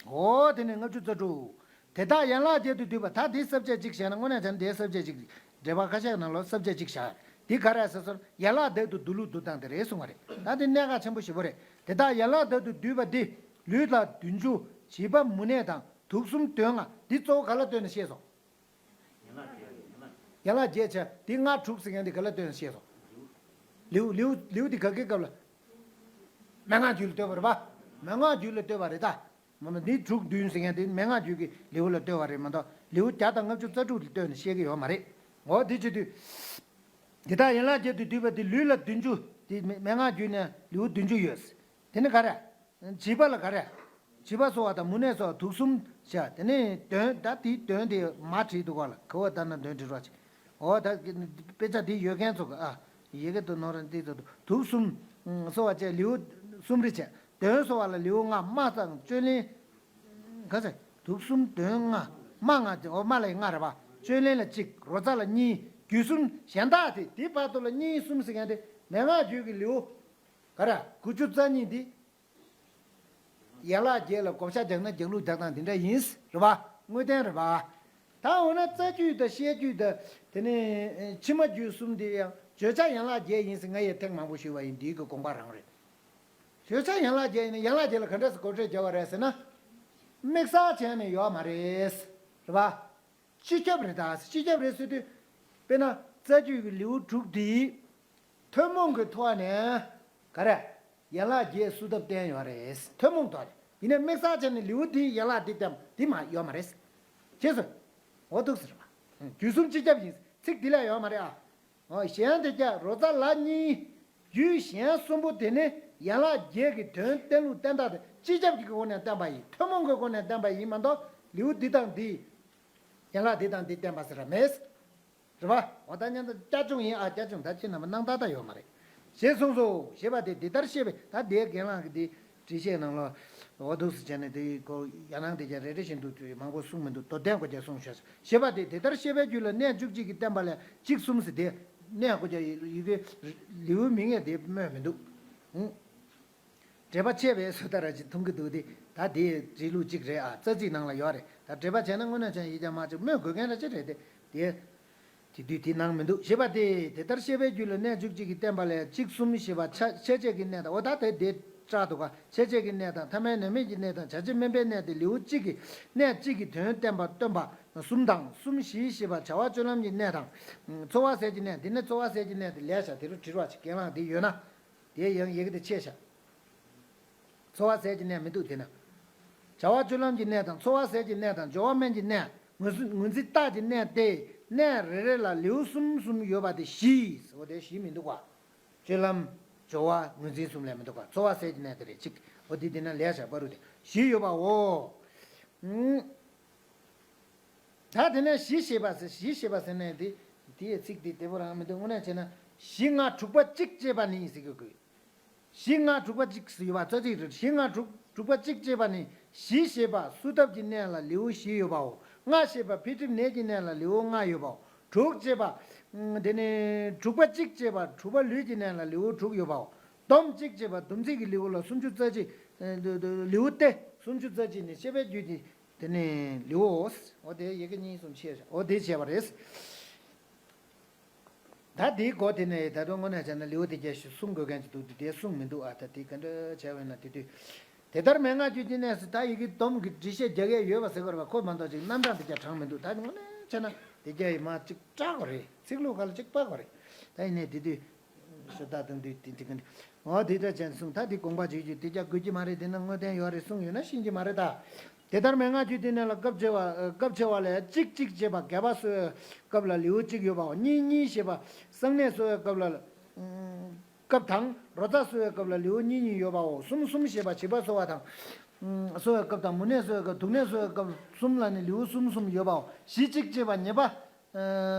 འོ་དེ་ནས་ལྔ་བཅུ་རྩ་དྲུག་དེ་དག་ཡན་ལག་བརྒྱད་དུ་འདུས་པ། ད་དེའི་ས་བཅད་གཅིག་བཤད་ན་དངོས་གནས་བྱས་ན་དེའི་ས་བཅད་གཅིག་འགྲེལ་པ་ཁ་ཤས་ནང་ལ་ས་བཅད་གཅིག་བཞག་འདི་ག་རེ་ཟེར་སོང་ཡན་ལག་བརྒྱད་དུ་འདུས་ལུགས་འདུ་སྟངས་དེ་རེད་གསུང་བ་རེད། ད་དེ་གནད་འགག་ཆེན་པོ་ཞེ་པོ་རེད། དེ་དག་ཡན་ལག་བརྒྱད་དུ་འདུས་པ་འདི་ལུས་ལ་བདུན་ཅུ། བྱིས་པ་མུ་ནེ་དང་དུག་གསུམ་དོན་ལྔ། འདི་གཙོ་བོ་ག་ལ་ལྟོས་ནས་ཤེས་སོང་། ཡན་ལག་བརྒྱད་བྱས་འདི་ལྔ་དྲུག་ཟེར་མཁན་འདི་ག་ལ་ལྟོས་ནས་ཤེས་སོང་། ལེའུ་ལེའུ་ལེའུ་འདི་ག་གེ་སྐབས་ལ། མན་ངག་རྒྱུད་ལ་ལྟོས་པ་རེད་པ། མན་ངག་རྒྱུད་ལ་ལྟོས་པ་རེད་ད། མ་མ་འདི་དྲུག་བདུན་ཟེར་མཁན་དེ་མན་ངག་རྒྱུད་ཀྱི་ལེའུ་ལ་ལྟོས་པ་རེད་མ་གཏོགས་ལེའུ་བརྒྱ་དང་ལྔ་བཅུ་རྩ་དྲུག་ལ་ལྟོས་ནས་བཤད་ཀྱི་ཡོད་མ་རེད། འོ་དེ་བྱེད་དུས། འདི་དག་ཡན་ལག་བརྒྱད་དུ་འདུས་པ་འདི་ལུས་ལ་བདུན་ཅུ། འདི་མན་ངག་རྒྱུད་ནས་ལེའུ་བདུན་ཅུ་ཡོད། དེ་ནི་ག་རེ། བྱིས་པ་ལ་ག་རེ། བྱིས་པ་སོགས་པ་དང་མུ་ནེ་སོགས་དུག་གསུམ་བྱ། དེ་ནི་དོན་ད་དེའི་དོན་དེ་མ་བྲིས་འདུག་ག་ལ་ག་བ་ལྟར་ན་དོན་བྲིས་རོགས་བྱེད། འོ་ད་དཔེ་ཆ་འདི་ཡོད་མཁན་ཚོ་གི་ཨ། ཡི་གེ་དུ་ནོར་འདི་ཚོ་དུག་གསུམ་སོགས་པ་བཅས་ལེའུ་གསུམ་རེ་བྱས། དོན་སོགས་པ་ལ་ལེའུ་ལྔ། སྨྲ་དང་བརྗོད་ལེན། ག་ཚད། དུག་གསུམ་དོན་ལྔ། སྨྲ་ལྔ་སྟེ། འོ་སྨྲ་ལ་ཡི་ལྔ་རེད་པ། བརྗོད་ལེན་ལ་གཅིག་རོ་ཙ་ལ་གཉིས། རྒྱུད་གསུམ་གཞན་དག་སྟེ། དེའི་བར་དུ་ལ་གཉིས་གསུམ་ཟེར་མཁན་དེ་མན་ངག་རྒྱུད་ཀྱི་ལེའུ། ག་རེ། དགུ་བཅུ་རྩ་གཉིས་འདི། ཡན་ལག་བརྒྱད་ལ་བགོ་བཤའ་རྒྱག་ན་རྒྱག་ལུགས་རྒྱག་སྟངས་འདི་འདྲ་ཡིན། རེད་པ། དངོས་བསྟན་རེད་པ། ད་འོ་ན་རྩ་རྒྱུད་དང་བཤད་རྒྱུད་དང་དེ་ནས་ཕྱི་མ་རྒྱུད་གསུམ་འདི་ཡང་བརྗོད་བྱ་ཡན་ལག་བརྒྱད་ཡིན་ཟེར་ང་ཡིས་ཐེངས་མང་པོ་ཞུས་པ་ཡིན། འདིའི་གི་དགོངས་པ་རང་རེད། བརྗོད་བྱ་ཡན་ལག་བརྒྱད་ཡིན་ན་ཡན་ལག་བརྒྱད་ལ་ག་འདྲ་སེ་གོ་འབྱེད་བརྒྱབ་པ་རེད་ཟེར་ན། དམིགས་བསལ་བྱས་ནས་ཡོད་མ་རེད། རེད་པ། སྤྱི་ཁྱབ་རེད་ད། སྤྱི་ཁྱབ་རེད་ཟེར་དུས། དཔེར་ན་རྩ་རྒྱུད་ཀྱི་ལེའུ་དྲུག་འདི། ཐུན་མོང་གི་ཐོག་ནས་ག་རེ། ཡན་ལག་བརྒྱད་སུ་ཐབས་བསྟན་ཡོད་རེད། ཐུན་མོང་ཐོག་ནས་ཡིན་ནའི་དམིགས་བསལ་བྱས་ནས་ལེའུ་འདིའི་ཡན་ལག་འདི་བསྟན་འདི་མ་ཡོད་མ་རེད། ཅེས་སོ། འོ་འདུག་ཟེར་བ། རྒྱུད་གསུམ་སྤྱི་ཁྱབ་ཡིན། ཚིག་འདི་ལ་ཡོད་མ་རེད་ཨ། འོ་གཞན་དེ་ཀྱང་རོ་ཙ་ལ་གཉིས། རྒྱུད་གཞན་གསུམ་པོ་དེ་ནི་ཡན་ལག་བརྒྱད་ཀྱི་དོན་བསྟན་ལུགས་བསྟན་སྟངས་དེ་སྤྱི་ཁྱབ་ཀྱི་སྒོ་ནས་བསྟན་པ་ཡིན། ཐུན་མོང་གི་སྒོ་ནས་བསྟན་པ་ཡིན་མ་གཏོགས་ལེའུ་འདི་དང་འདི། ཡན་ལག་འདི་དང་འདི་བསྟན་པ་ཟེར་བ་མེད། རེད་པ། འོ་ད་མཉམ་དུ་རྒྱ་ཆུང་ཡིན་ཨ། རྒྱ་ཆུང་ད་ཁྱེད་རྣམ་པ་སྣང་དག་ད་ཡོད་མ་རེད། ཞེས་གསུངས་སོ། ཞེས་པ་དེ་འདི་ལྟར་བཤད་པས། ད་དེའི་རྒན་ལགས་ཀྱི་དེ་འགྲེལ་བཤད་ནང་ལ་འོ་འདུག་སེ་བྱས་ནས་དེའི་སྐོར་ཡང་ནང་དེ་ཀྱང་རེ་རེ་བཞིན་དུ་མང་པོ་གསུངས་མི་འདུག་མདོར་བསྟན་སྐོར་ཀྱང་གསུངས་ཤག་ཞེས་པ་དེ་དེ་ལྟར་བཤད་པའི་རྒྱུད་ལ་གནས་བཅུ་གཅིག་གི་བསྟན་པ་ལས་གཅིག་གསུམ་ཟེར་དེ་གནས་སྐོར་ཀྱང་ཡི་གེ་ལེའུའི་མིང་ཡང་དེ་སྨོས་མི་འདུག་ཨུང་། འགྲེལ་པ་ཆད་པའི་བཟོ་ལྟ་ར་ཅིག་མཐོང་གི་འདུག་སྟེ། ད་དེ་རིགས་ལུགས་གཅིག་རེད་ཨ། རྩ་ཚིག་ནང་ལ་ཡོད་རེད། ད་འགྲེལ་པ་བྱས་ན་དངོས་གནས་ཅན་ཡིག་རྒྱ་མ་གཅིག་སྨོས་དགོས་མཁན་ར་ཅིག་རེད་དེ། དེ་དེ་དུས་དེ་ནང་མི་འདུག་ཞེས་པ་སྟེ། དེ་ལྟར་ཤེས་པའི་རྒྱུད་ལ་གནས་བཅུ་གཅིག་གིས་བསྟན་པ་ལས་གཅིག་གསུམ་ཞེས་པ་ཆ་ཤས་ཆད་ཀྱི་གནས་དང་། འོ་ད་དེ་དེ་སྐྲག་འདུག་ག་ཤས་ཆད་ཀྱི་གནས་དང་ཐ་མལ་ནད་མེད་ཀྱི་གནས་དང་བྱ་བྱེད་དམན་པའི་གནས་ཏེ། ལེའུ་གཅིག་གིས་གནས་གཅིག་གི་དོན་བསྟན་པ་སྟོན་པ་གསུམ་དང་། གསུམ་བཞི་ཞེས་པ་བྱ་བ་སྤྱོད་ལམ་གྱི་གནས་དང་། འཚོ་བ་ཟད་ཀྱི་གནས། འདི་ནས་འཚོ་བ་ཟད་ཀྱི་གནས་དེ་ལས་བྱ་དེ་རུ་བྲིས་པ་ཞིག་གྱེན་ལངས་དེ་ཡོད་ན། དེ་ཡང་ཡི་གེ་དེ་ཆད་བཞག་འཚོ་བ་ཟད་ཀྱི་གནས་མི་འདུག་དེ་ན། བྱ་བ་སྤྱོད་ལམ་གྱི་གནས་དང་། འཚོ་བ་ཟད་ཀྱི་གནས་དང་། སྦྱོར་བ་དམན་གྱི་གནས། ངོས་འཛིན་ངོས་འཛིན་རྟགས་ཀྱི་གནས་ཏེ། གནས་རེ་རེ་ལ་ལེའུ་གསུམ་གསུམ་ཡོད་པ་དེ་བཞི། འོ་དེ་བཞི་མི་འདུག་ག་སྤྱོད་ལམ། སྦྱོར་བ། ངོས་འཛིན་གསུམ་ལས་མི་འདུག་ག་འཚོ་བ་ཟད་ཀྱི་གནས་དེ་རེད་གཅིག་འོ་དེ་དེ་ན་ལས་བྱ་བ་རུ་དེ་བཞི་ཡོད་པའོ། ཨུམ། ད་དེ་ནས་བཞི་ཞེས་པ་ཟེར། བཞི་ཞེས་པ་ཟེར་ནས་དེ། དེའི་ཚིག་དེ་བདེ་པོ་རང་མི་འདུག་དངོས་གནས་བྱས་ན་བཞི་ལྔ་དྲུག་པ་གཅིག་ཅེས་པ་ནི་ཟེར་གྱི་དགོས། བཞི་ལྔ་དྲུག་པ་གཅིག་ཟེར་ཡོད་པ་རྩ་ཚིག་རེད། བཞི་ལྔ་དྲུག་དྲུག་པ་གཅིག་ཅེས་པ་ནི། བཞི་ཞེས་པ་གསོ་ཐབས་ཀྱི་གནས་ལ་ལེའུ་བཞི་ཡོད་པའོ། ལྔ་ཞེས་པ་འཕེལ་འགྲིབ་ནད་ཀྱི་གནས་ལ་ལེའུ་ལྔ་ཡོད་པའོ། དྲུག་ཅེས་པ། ཨ། དེ་ནི་དྲུག་པ་གཅིག་ཅེས་པ་དྲུག་པ་ལུས་ཀྱི་གནས་ལ་ལེའུ་དྲུག་ཡོད་པའོ། སྡོམ་གཅིག་ཅེས་པ་སྡོམ་ཚིག་གི་ལེའུ་ལ་སུམ་ཅུ་རྩ་གཅིག་ཨ། ལེའུ་སྟེ། སུམ་ཅུ་རྩ་གཅིག་ནི་ཤེས་པའི་རྒྱུད་ཀྱི། དེ་ནི་ལེའུའོ། འོ་དེ་ཡི་གེ་གཉིས་གསུམ་ཕྱེ། འོ་དེ་བྱས་པ་རེད། ད་དེའི་སྒོ་དེ་ནས་ད་དུང་དངོས་གནས་བྱས་ན་ལེའུ་དེ་རྒྱས་ཤིག་གསུང་དགོས་མཁན་ཅིག་འདུག་དེ་གསུང་མི་འདུག་ཨ། ད་དེ་ག་འདྲ་བྱས་པ་ཡིན་ན་དེ་དུས། དེ་ལྟར་མན་ངག་རྒྱུད་ཀྱི་གནས་སུ། ད་ཡི་གེ་སྡོམ་གྱི་འགྲེལ་བཤད་རྒྱག་ཡས་ཡོད་པ་ཟེར་དགོས་རེད་པ། ཁོ་མ་གཏོགས་ཅིག་རྣམ་གྲངས་དེ་རྒྱ་དྲངས་མི་འདུག་ད་དངོས་གནས་བྱས་ན་དེ་རྒྱ་ཡི་མ་ཅིག་སྐྲག་དགོས་རེད། ཚིག་ལྷུག་ག་ལ་ཅིག་སྤར་དགོས་རེད། ད་ཡིན་ནའི་དེ་དུས། ཤོ་ད་དང་དུས་དེ་འགྲིག་གི་འདུག་འོ་དེ་འདྲ་ཅན་གསུངས། ད་དེ་དགོངས་པ་བརྗོད་རྒྱུ་དེ་རྒྱ་དགོས་ཀྱི་མ་རེད། དེ་ན་དངོས་བསྟན་ཡོད་རེད་གསུངས་ཡོད་ན་ཤེས་ཀྱི་མ་རེད་ད། དེ་ལྟར་མན་ངག་རྒྱུད་དེ་ནས་ལ་སྐབས་ཆེ་བ་སྐབས་ཆེ་བ་ལས་གཅིག་གཅིག་ཅེས་པ་རྒྱས་པ་གསོ་བའི་སྐབས་ལ་ལེའུ་གཅིག་ཡོད་པའོ། གཉིས་གཉིས་ཞེས་པ་གསང་གནས་གསོ་བའི་སྐབས་ལ། སྐབས་དང་རོ་ཙ་གསོ་བའི་སྐབས་ལ་ལེའུ་གཉིས་གཉིས་ཡོད་པའོ། གསུམ་གསུམ་ཞེས་པ་བྱིས་པ་གསོ་བ་དང་། གསོ་བའི་སྐབས་དང་མུ་ནེ་གསོ་བའི་སྐབས། དུག་ནད་གསོ་བའི་སྐབས་གསུམ་ལ་ནི་ལེའུ་གསུམ་གསུམ་ཡོད་པའོ། བཞི་གཅིག་ཅེས་པ་ཉེས་པ།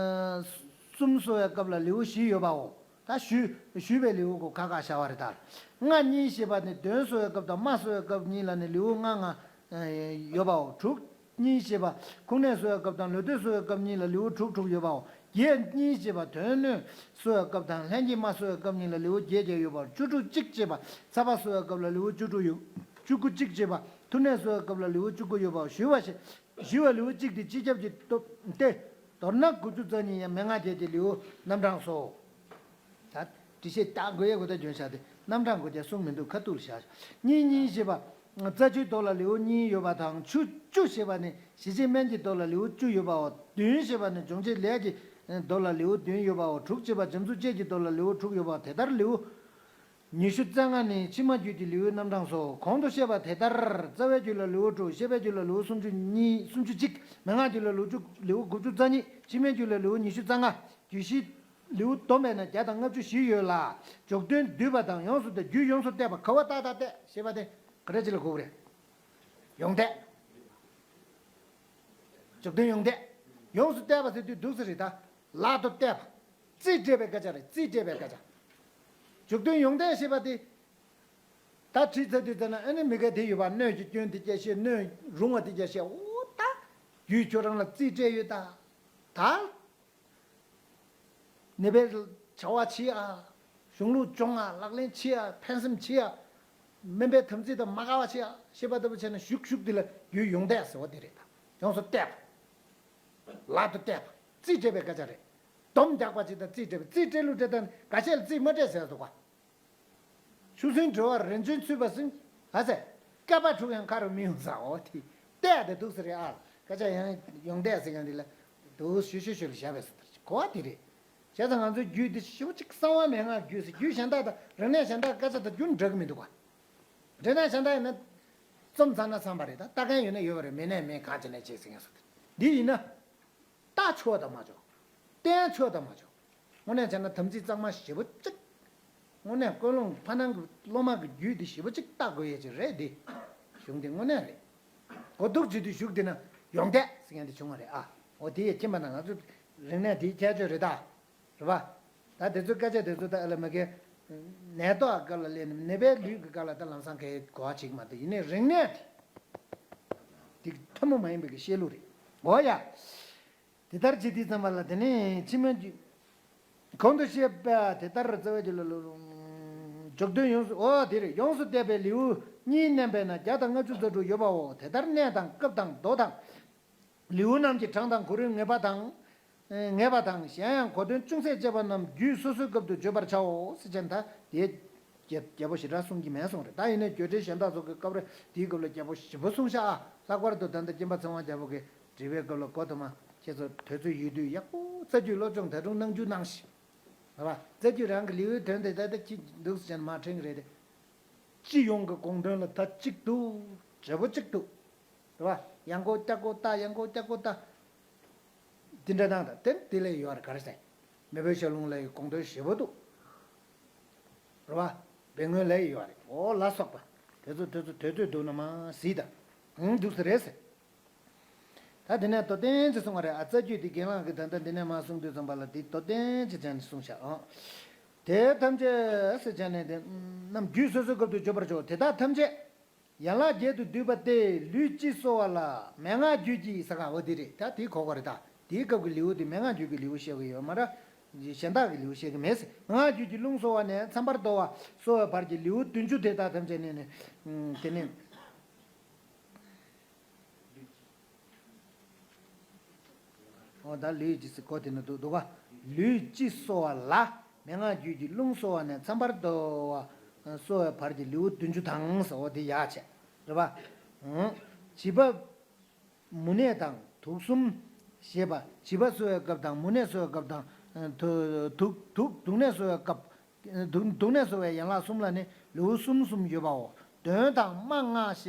གསུམ་གསོ་བའི་སྐབས་ལ་ལེའུ་བཞི་ཡོད་པའོ། ད་ཞུས་ཞུས་པའི་ལེའུ་གོ་ཁ་ཁ་བྱ་བ་རེད་ད། ལྔ་གཉིས་ཞེས་པ་ནི་གདོན་གསོ་བའི་སྐབས་དང་རྨ་གསོ་བའི་སྐབས་གཉིས་ལ་ནི་ལེའུ་ལྔ་ལྔ་ཡོད་པའོ། དྲུག་གཉིས་ཞེས་པ་ཁུངས་གནས་གསོ་བའི་སྐབས་དང་ལོ་སྟོད་གསོ་བའི་སྐབས་གཉིས་ལ་ལེའུ་དྲུག་དྲུག་ཡོད་པའོ། བརྒྱད་གཉིས་ཞེས་པ་དོན་སྣོད་གསོ་བའི་སྐབས་དང་ལྷན་སྐྱེས་རྨ་གསོ་བའི་སྐབས་གཉིས་ལ་ལེའུ་བརྒྱད་བརྒྱད་ཡོད་པའོ། བཅུ་དྲུག་གཅིག་ཅེས་པ་ཚ་བ་གསོ་བའི་སྐབས་ལ་ལེའུ་བཅུ་དྲུག་ཡོད། བཅུ་དགུ་གཅིག་ཅེས་པ་ཐུག་ནད་གསོ་བའི་སྐབས་ལ་ལེའུ་བཅུ་དགུ་ཡོད་པའོ། ཞུས་པ་ཞེས། ཞུ་བ་ལེའུ་གཅིག་དེ་སྤྱི་ཁྱབ་ཀྱི་སྟོབས་ཏེ། མདོར་ན་དགུ་བཅུ་རྩ་གཉིས་ཡང་མན་ངག་བརྒྱད་ཀྱི་ལེའུ་རྣམ་གྲངས་སོ། ད་འགྲེལ་བཤད་རྟགས་འགོད་ཡས་གོ་ད་རྒྱུན་བཞག་སྟེ་རྣམ་གྲངས་གོ་རྒྱ་གསུང་མི་འདུག་ཁ་ཐུག་ལ་བཞག་གཉིས་གཉིས་ཞེས་པ། རྩ་ཆུའི་མདོ་ལ་ལེའུ་གཉིས་ཡོད་པ་དང་ཆུ་བཅུ་ཞེས་པ་ནི་ཞི་བྱེད་དམན་གྱི་མདོ་ལ་ལེའུ་བཅུ་ཡོད་པའོ། བདུན་ཞེས་པ་ནི་སྦྱོང་བྱེད་ལས་ཀྱི་མདོ་ལ་ལེའུ་བདུན་ཡོད་པའོ། དྲུག་ཅེས་པ་འཇམ་རྩུབ་དཔྱད་ཀྱི་མདོ་ལ་ལེའུ་དྲུག་ཡོད་པའོ། དེ་ལྟར་ལེའུ། ཉི་ཤུ་རྩ་ལྔ་ནི་ཕྱི་མ་རྒྱུད་ཀྱི་ལེའུའི་རྣམ་གྲངས་སོ། གོང་དུ་བཤད་པ་དེ་ལྟར་རྩ་བའི་རྒྱུད་ལ་ལེའུ་དྲུག་ཤེས་པའི་རྒྱུད་ལ་ལེའུ་སུམ་ཅུ་གཉིས་སུམ་ཅུ་གཅིག་མན་ངག་རྒྱུད་ལ་ལེའུ་བཅུ་ལེའུ་དགུ་བཅུ་རྩ་གཉིས། ཕྱི་མའི་རྒྱུད་ལ་ལེའུ་ཉི་ཤུ་རྩ་ལྔ། རྒྱུད་བཞི་ལེའུ་བསྡོམས་པས་ན་བརྒྱ་དང་ལྔ་བཅུ་བཞི་ཡོད་ལ། འཇུག་དོན་བསྡུས་པ་དང་ཡོངས་སུ་བལྟ་རྒྱུད་ཡོངས་སུ་བལྟས་པ་ག་བ་ཏག་ཏག་བལྟས་ཞེས་པ་དེ་ག་རེ་ཅི་ལ་གོ་གི་རེད། ཡོངས་བལྟས། འཇུག་དོན་ཡོངས་བལྟས། ཡོངས་སུ་བལྟས་པ་ཟེར་དུས་འདུག་ས་རེད་ད། ལག་ཏུ་གཏད་པ། རྩིས་སྤྲད་པའི་སྐད་ཆ་རེད། རྩིས་སྤྲད་པའི་སྐད་ཆ། འཇུག་དོན་ཡོངས་བལྟས་ཞེས་པ་དེ། ད་བྲིས་ཚར་དུས་ཙམ་ན་ཨ་ནི་མི་དགེ་དེ་ཡོད་པ་སྣོད་ཀྱི་སྐྱོན་དེ་སྐྱེ་ཤེས་སྣོད་རུང་བ་དེ་སྐྱེ་ཤེས་འོ་ད། རྒྱུད་ཁྱོད་རང་ལ་རྩིས་སྤྲད་ཡོད་ད། ད། ནད་པའི་བྱ་བ་བྱེད་ཨ། གཞུང་ལུགས་སྦྱོང་ཨ། ལག་ལེན་བྱེད་ཨ། ཕན་སེམས་བྱེད་ཨ། སྨན་པའི་དམ་ཚིག་དང་མ་འགལ་བ་བྱེད་ཨ། ཞེས་པ་ལྟ་བུ་བྱས་ན་གཞུག་གཞུག་དེ་ལ་རྒྱུད་ཡོངས་བལྟས་ཟེར་བ་དེ་རེད་ད། ཡོངས་སུ་བལྟས་པ། ལག་ཏུ་གཏད་པ། རྩིས་སྤྲད་པའི་སྐད་ཆ་རེད། སྡོམ་རྒྱག་པ་ཅིག་དང་རྩིས་སྤྲད་པ། རྩིས་སྤྲད་ལུགས་སྤྲད་དང་འགའ་ཤས་ལ་རྩིས་མ་སྤྲད་ཟེར་འདུག་ག་ཆུ་སྲིན་བྲི་བར་རིན་ཆེན་ཚུད་པ་ཟིན། ཨ་ཙི། བསྐལ་པ་དྲུག་ཡང་ཁ་རུ་མི་ཡོང་ཟེར་འོ་དེ། བལྟས་དེ་འདུག་ས་རེད་ཨ། སྐད་ཆ་ཡང་ཡོངས་བལྟས་ཟེར་མཁན་དེ་ལ། འདུག་ཞུ་ཞུ་ཞུ་ལ་བཞག་པས་ཟེར་གོ་བ་དེ་རེད། བྱས་ཙང་ང་ཚོའི་རྒྱུད་འདི་ཞེ་པོ་ཅིག་གསང་བ་མན་ངག་རྒྱུད་ཟེར། རྒྱུད་གཞན་དག་དང་རིག་གནས་གཞན་དག་སྐད་ཆ་དང་རྒྱུན་འདྲ་གི་མི་འདུག་ག་རིག་གནས་གཞན་དག་ཡིན་ན། རྩོམ་ཚར་ན་ཚར་བ་རེད་ད། ལྟ་མཁན་ཡོད་ན་ཡོད་པ་རེད། མེད་ན་མེད། གང་བྱས་ན་བྱས་ཟེར་མཁན་སོ། འདི་ཡིན་ན། ལྟ་ཆོག་དང་མ་ཆོག་བསྟན་ཆོག་དང་མ་ཆོག་དངོས་གནས་བྱས་ན་དམ་ཚིག་གཙང་མ་ཞེ་པོ་གཅིག་དངོས་གནས་ཀུན་སློང་ཕ་ནང་གི་སློབ་མ་གི་རྒྱུད་འདི་ཞེ་པོ་གཅིག་བལྟ་དགོས་ཡས་ཅིག་རེད་འདི། གཞུང་འདི་དངོས་གནས་རེད། གོ་ཐུག་བྱེད་དུས་གཞུག་འདི་ན་ཡོངས་བལྟས་ཟེར་མཁན་འདི་བྱུང་བ་རེད་ཨ། འོ་དེ་ཡས་ཁྱིམ་པ་ན་ང་ཚོ་རིག་གནས་འདིའི་ཁྱད་ཆོས་རེད་ད། རེད་པ། ད་དེ་ཚོའི་སྐད་ཆ་དེ་ཚོ་ད་ཨ་ལ་མ་གའི། ནད་ཐོག་སྐབས་ལ་སླེབས་ནས་ནད་པའི་ལུས་ཀྱི་སྐབས་ལ་ད་ལམ་སང་གའི་གོ་བ་བྱེད་ཀྱི་མ་འདུག་ཡིན་ནའི་རིག་གནས་དེ། དེ་ཐུན་མོང་མ་ཡིན་པའི་གི་བཤད་ལུགས་རེད། འོ་ཡ། དེ་ལྟར་བྱེད་དུས་ཙམ་པ་ལ་དེ་ནས་ཕྱི་མའི་རྒྱུད། གོང་དུ་བཤད་པ་དེ་ལྟར་རྩ་བའི་རྒྱུད་ལ་ལོ། འཇོག་དོན་ཡོངས་སུ། འོ་དེ་རེད། ཡོངས་སུ་གཏད་པའི་ལེའུ་གཉིས་བསྣན་པས་ན་བརྒྱ་དང་ལྔ་བཅུ་རྩ་དྲུག་ཡོད་པའོ། དེ་ལྟར་གནས་དང་སྐབས་དང་མདོ་དང་། ལེའུ་རྣམས་ཀྱི་གྲངས་དང་གོ་རིམ་ངེས་པ་དང་། ངེས་པ་དང་། གཞན་ཡང་གོ་དོན་ཅུང་ཟད་དཔྱད་པ་རྣམས་རྒྱུད་སོ་སོའི་སྐབས་སུ་བརྗོད་པར་བྱའོ་ཟེར་བྱས་ན། ད་དེ་རྒྱལ་རྒྱལ་པོ་ཞེ་དྲག་གསུང་གི་མེད་གསུངས་རེད། ད་ཡིན་ནའི་བརྗོད་བྲལ་གཞན་དག་སོགས་ཀྱི་སྐབས་རེ་དེའི་སྐབས་ལ་རྒྱལ་པོ་ཞིབ་པོ་གསུངས་ཤག་ཨ། ལྷག་པར་དུ་ད་ལྟ་སྐྱེམ་པ་ཚེ་དབང་རྒྱལ་པོ་གིས་འབྲི་བའི་སྐབས་ལ་མགོ་དུ་མ་ཁྱེད་ཚོ་དུས་ཚོད་ཡོད་དུས་ཡག་པོ་རྩ་རྒྱུད་སློབ་སྦྱོང་ད་དུང་གནང་རྒྱུ་གནང་ཞིག་རེད་བ། རྩ་རྒྱུད་རང་གི་ལེའུའི་དོན་དེ་ད་ལྟ་ཅི་འདུག་ཟེར་ན་མ་དྲན་གི་རེད་དེ། སྤྱི་ཡོངས་ཀྱི་དགོངས་དོན་ལ་ད་གཅིག་འདུག་འབྲས་བུ་གཅིག་འདུག་རེད་བ། ཡང་སྒོ་བསྐྱར་སྒོ་ལྟ། ཡང་སྒོ་བསྐྱར་སྒོ་ལྟ། འདི་འདྲ་གནང་དང་དེ་དེ་ལས་ཡོད་རེད། ག་རེ་ཟེར། མེས་པོའི་ཞལ་ལུང་ལ་ཡི་དགོངས་དོན་ཞེ་པོ་འདུག་རེད་བ། སྦས་མངོན་ལ་ཡི་ཡོད་རེད། འོ་ལ་སོགས་པ་དེ་ཚོ་དེ་ཚོ་དུས་ཚོད་འདུག་ན་མ་གཟིགས་དང་། ཨང་འདུག་ས་རེད་ཟེར། ད་དེ་ནས་མདོར་བསྟན་ཅེས་གསུང་བ་རེད། ཨ་རྩ་རྒྱུད་འདི་རྒན་ལགས་ཀྱིས་ད་ལྟ་འདི་ནས་མར་གསུང་དུས་ཙམ་པ་ལ་འདི་མདོར་བསྟན་ཅེས་བྱས་ནས་གསུངས་བཞག་ཨང་། དེ་ཐམས་ཅད་ཟེར་བྱས་ནས་དེ་རྣམས་རྒྱུད་སོ་སོའི་སྐབས་སུ་བརྗོད་པར་བྱའོ། དེ་དག་ཐམས་ཅད་ཡན་ལག་བརྒྱད་དུ་འདུས་པ་སྟེ། ལུས་སྤྱི་གསོ་བ་ལ་མན་ངག་རྒྱུད་ཀྱི་ས་ག་བ་འདི་རེད། ད་དེའི་གོ་ག་རེད། ད་དེའི་སྐབས་ཀྱི་ལེའུ་དེ་མན་ངག་རྒྱུད་ཀྱི་ལེའུ་བཤད་ཀྱི་ཡོད་མ་རེད། གཞན་དག་གི་ལེའུ་བཤད་ཀྱི་མེད་ཟེར། མན་ངག་རྒྱུད་ཀྱི་རླུང་གསོ་བ་ནས་མཚམས་པར་དོར་བ་གསོ་བའི་བར་གྱི་ལེའུ་བདུན་ཅུ་དེ་དག་ཐམས་ཅད་ནས་ནི་དེ་ནས། འོ་ད་ལུས་ཀྱི་སི་གོ་དེ་ན་འདུག་འདུག་ག་ལུས་སྤྱི་གསོ་བ་ལ་མན་ངག་རྒྱུད་ཀྱི་རླུང་གསོ་བ་ནས་མཚམས་པར་དོར་བ་གསོ་བའི་བར་གྱི་ལེའུ་བདུན་ཅུ་དང་ཟེར། འོ་དེ་ཡག་བྱས་རེད་པ། བྱིས་པ་མུ་ནད་དང་དུག་གསུམ་ཞེས་པ། བྱིས་པ་གསོ་བའི་སྐབས་དང་། མུ་ནད་གསོ་བའི་སྐབས་དང་། དུག་དུག་དུག་ནད་གསོ་བའི་སྐབས། དུག་དུག་ནད་གསོ་བའི་ཡན་ལག་གསུམ་ལ་ནི་ལེའུ་གསུམ་གསུམ་ཡོད་པའོ། གདོན་དང་དམག་སྔགས་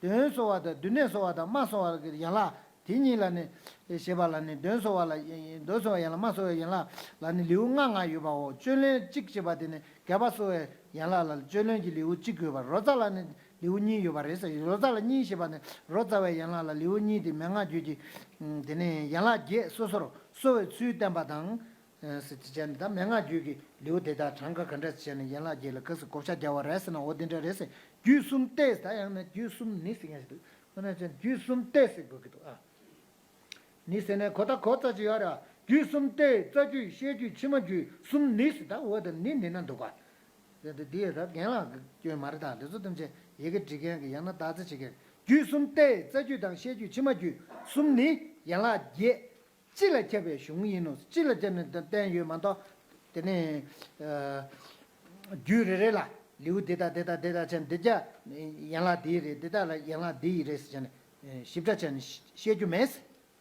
ཞེས། གདོན་གསོ་བ་དང་། བདུད་ནད་གསོ་བ་དང་དམག་གསོ་བ་གི་ཡན་ལག་དེ་གཉིས་ལ་ནི་ཞེས་པ་ལ་ནི་གདོན་གསོ་བ་ལ། གདོན་གསོ་བའི་ཡན་ལག། དམག་གསོ་བའི་ཡན་ལག་ལ་ནི་ལེའུ་ལྔ་ལྔ་ཡོད་པའོ། བཅོས་ལེན་གཅིག་ཅེས་པ་དེ་ནི་རྒྱལ་པོ་གསོ་བའི་ཡན་ལག་ལ་བཅོས་ལེན་གྱི་ལེའུ་གཅིག་ཡོད་པ། རོ་ཙ་ལ་ནི་ལེའུ་གཉིས་ཡོད་པ་རེད་ཟེར། རོ་ཙ་ལ་གཉིས་ཞེས་པ་ནི་རོ་ཙ་བའི་ཡན་ལག་ལ་ལེའུ་གཉིས་དེ་མན་ངག་རྒྱུད་ཀྱི་དེ་ནི་ཡན་ལག་བརྒྱད་སོ་སོར་གསོ་བའི་ཚུལ་བསྟན་པ་དང་། ཟེར་ཅེས་བྱས་ནས་ད་མན་ངག་རྒྱུད་ཀྱི་ལེའུ་དེ་དག་གྲངས་ཀ་ག་འདྲ་བྱས་ནས་ཡན་ལག་བརྒྱད་ལ་ག་ཟེར་བགོ་བཤའ་རྒྱག་པ་རེད་ཟེར་ན། འོ་དེ་འདྲ་རེད་ཟེར། རྒྱུད་གསུམ་སྟེ། ད་ཡང་ན་རྒྱུད་གསུམ་ནི་ཟེར་མཁན་ཞིག་འདུག་ཁོ་ན་ཅན་རྒྱུད་གསུམ་སྟེ་ཟེར་དགོས་ཀྱི་འདུག་ཨ། ནི་ཟེར་ནས་གོ་ད་གོ་རྩ་ཅིག་ཡོད་རེད། རྒྱུད་གསུམ་སྟེ། རྩ་རྒྱུད། བཤད་རྒྱུད། ཕྱི་མ་རྒྱུད་གསུམ་ནི་ཟེར། ད་འོ་ད་ནི་ནི་ན་འདུག་ག་དེ་དེ་ད་རྒན་ལགས་ཀྱི་སྐྱོན་མ་རེད། ད་དེ་ཚོ་ཐམས་ཅད་ཡི་གེ་འབྲི་མཁན་གྱི་ཡང་ན་དག་ཚིག་བྱེད་མཁན། རྒྱུད་གསུམ་སྟེ། རྩ་རྒྱུད་དང་བཤད་རྒྱུད། ཕྱི་མ་རྒྱུད་གསུམ་ནི་ཡན་ལག་བརྒྱད། སྤྱི་ལ་ཁྱབ་པའི་གཞུང་ཡིན་ནོ། སྤྱི་ལ་ཁྱབ་ནས་བསྟན་ཡོད་མ་གཏོགས། དེ་ནས་རྒྱུད་རེ་རེ་ལ་ལེའུ་འདི་དང་འདི་དང་འདི་དང་བྱས་འདི་རྒྱ་ཡན་ལག་འདིའི་རེད། འདི་དག་ལ་ཡན་ལག་འདིའི་རེད་ཟེར་བྱས་ནས་ཞིབ་ཕྲ་བྱས་ནས་བཤད་རྒྱུ་མེད།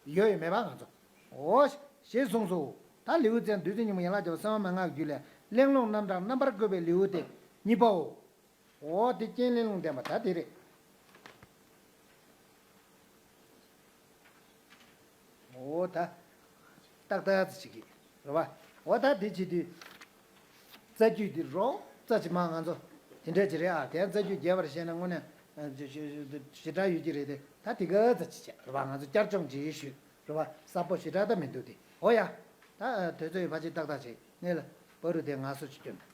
ཡོད་ཡོད་མེད་པ་ང་ཚོ། འོ། ཞེས་གསུངས་སོ། ད་ལེའུ་ཚན་བདུད་རྩི་སྙིང་པོ་ཡན་ལག་བརྒྱད་པ་གསང་བ་མན་ངག་རྒྱུད་ལས་གླེང་སློང་རྣམ་གྲངས་རྣམ་པར་བཀོད་པའི་ལེའུ་སྟེ་གཉིས་པའོ། འོ་དེ་རྐྱེན་གླེང་སློང་ལྡན་པ་ད་དེ་རེད། འོ་ད། ཏག་ཏག་ཙི་ཅིག་གི་རེད་བ། འོ་ད་དེ་བྱེད་དུས། རྩ་རྒྱུད་འདི་རོ་ཙ་ཅིག་མ་ང་ཚོ་དེ་འདྲ་ཅིག་རེད་ཨ། དེ་ཡང་རྩ་རྒྱུད་རྒྱས་པར་བཤད་ན་དངོས་གནས་ཞེ་དྲག་ཡོད་ཀྱི་རེད་དེ། ད་དེ་ག་ཙ་ཅིག་བྱས་རེད་བ། ང་ཚོ་བསྐྱར་སྦྱོང་ཅིག་ཞུས་རེད་བ། གསལ་པོ་ཞེ་དྲག་ད་མི་འདུག་དེ། འོ་ཡ། ད་དུས་ཚོད་ཡོད་པ་ཅིག་ཏག་ཏག་བྱེད་ངེས་ལ་བ་རུ་དེ་ང་སོ་ཅིག་སྐྱོན།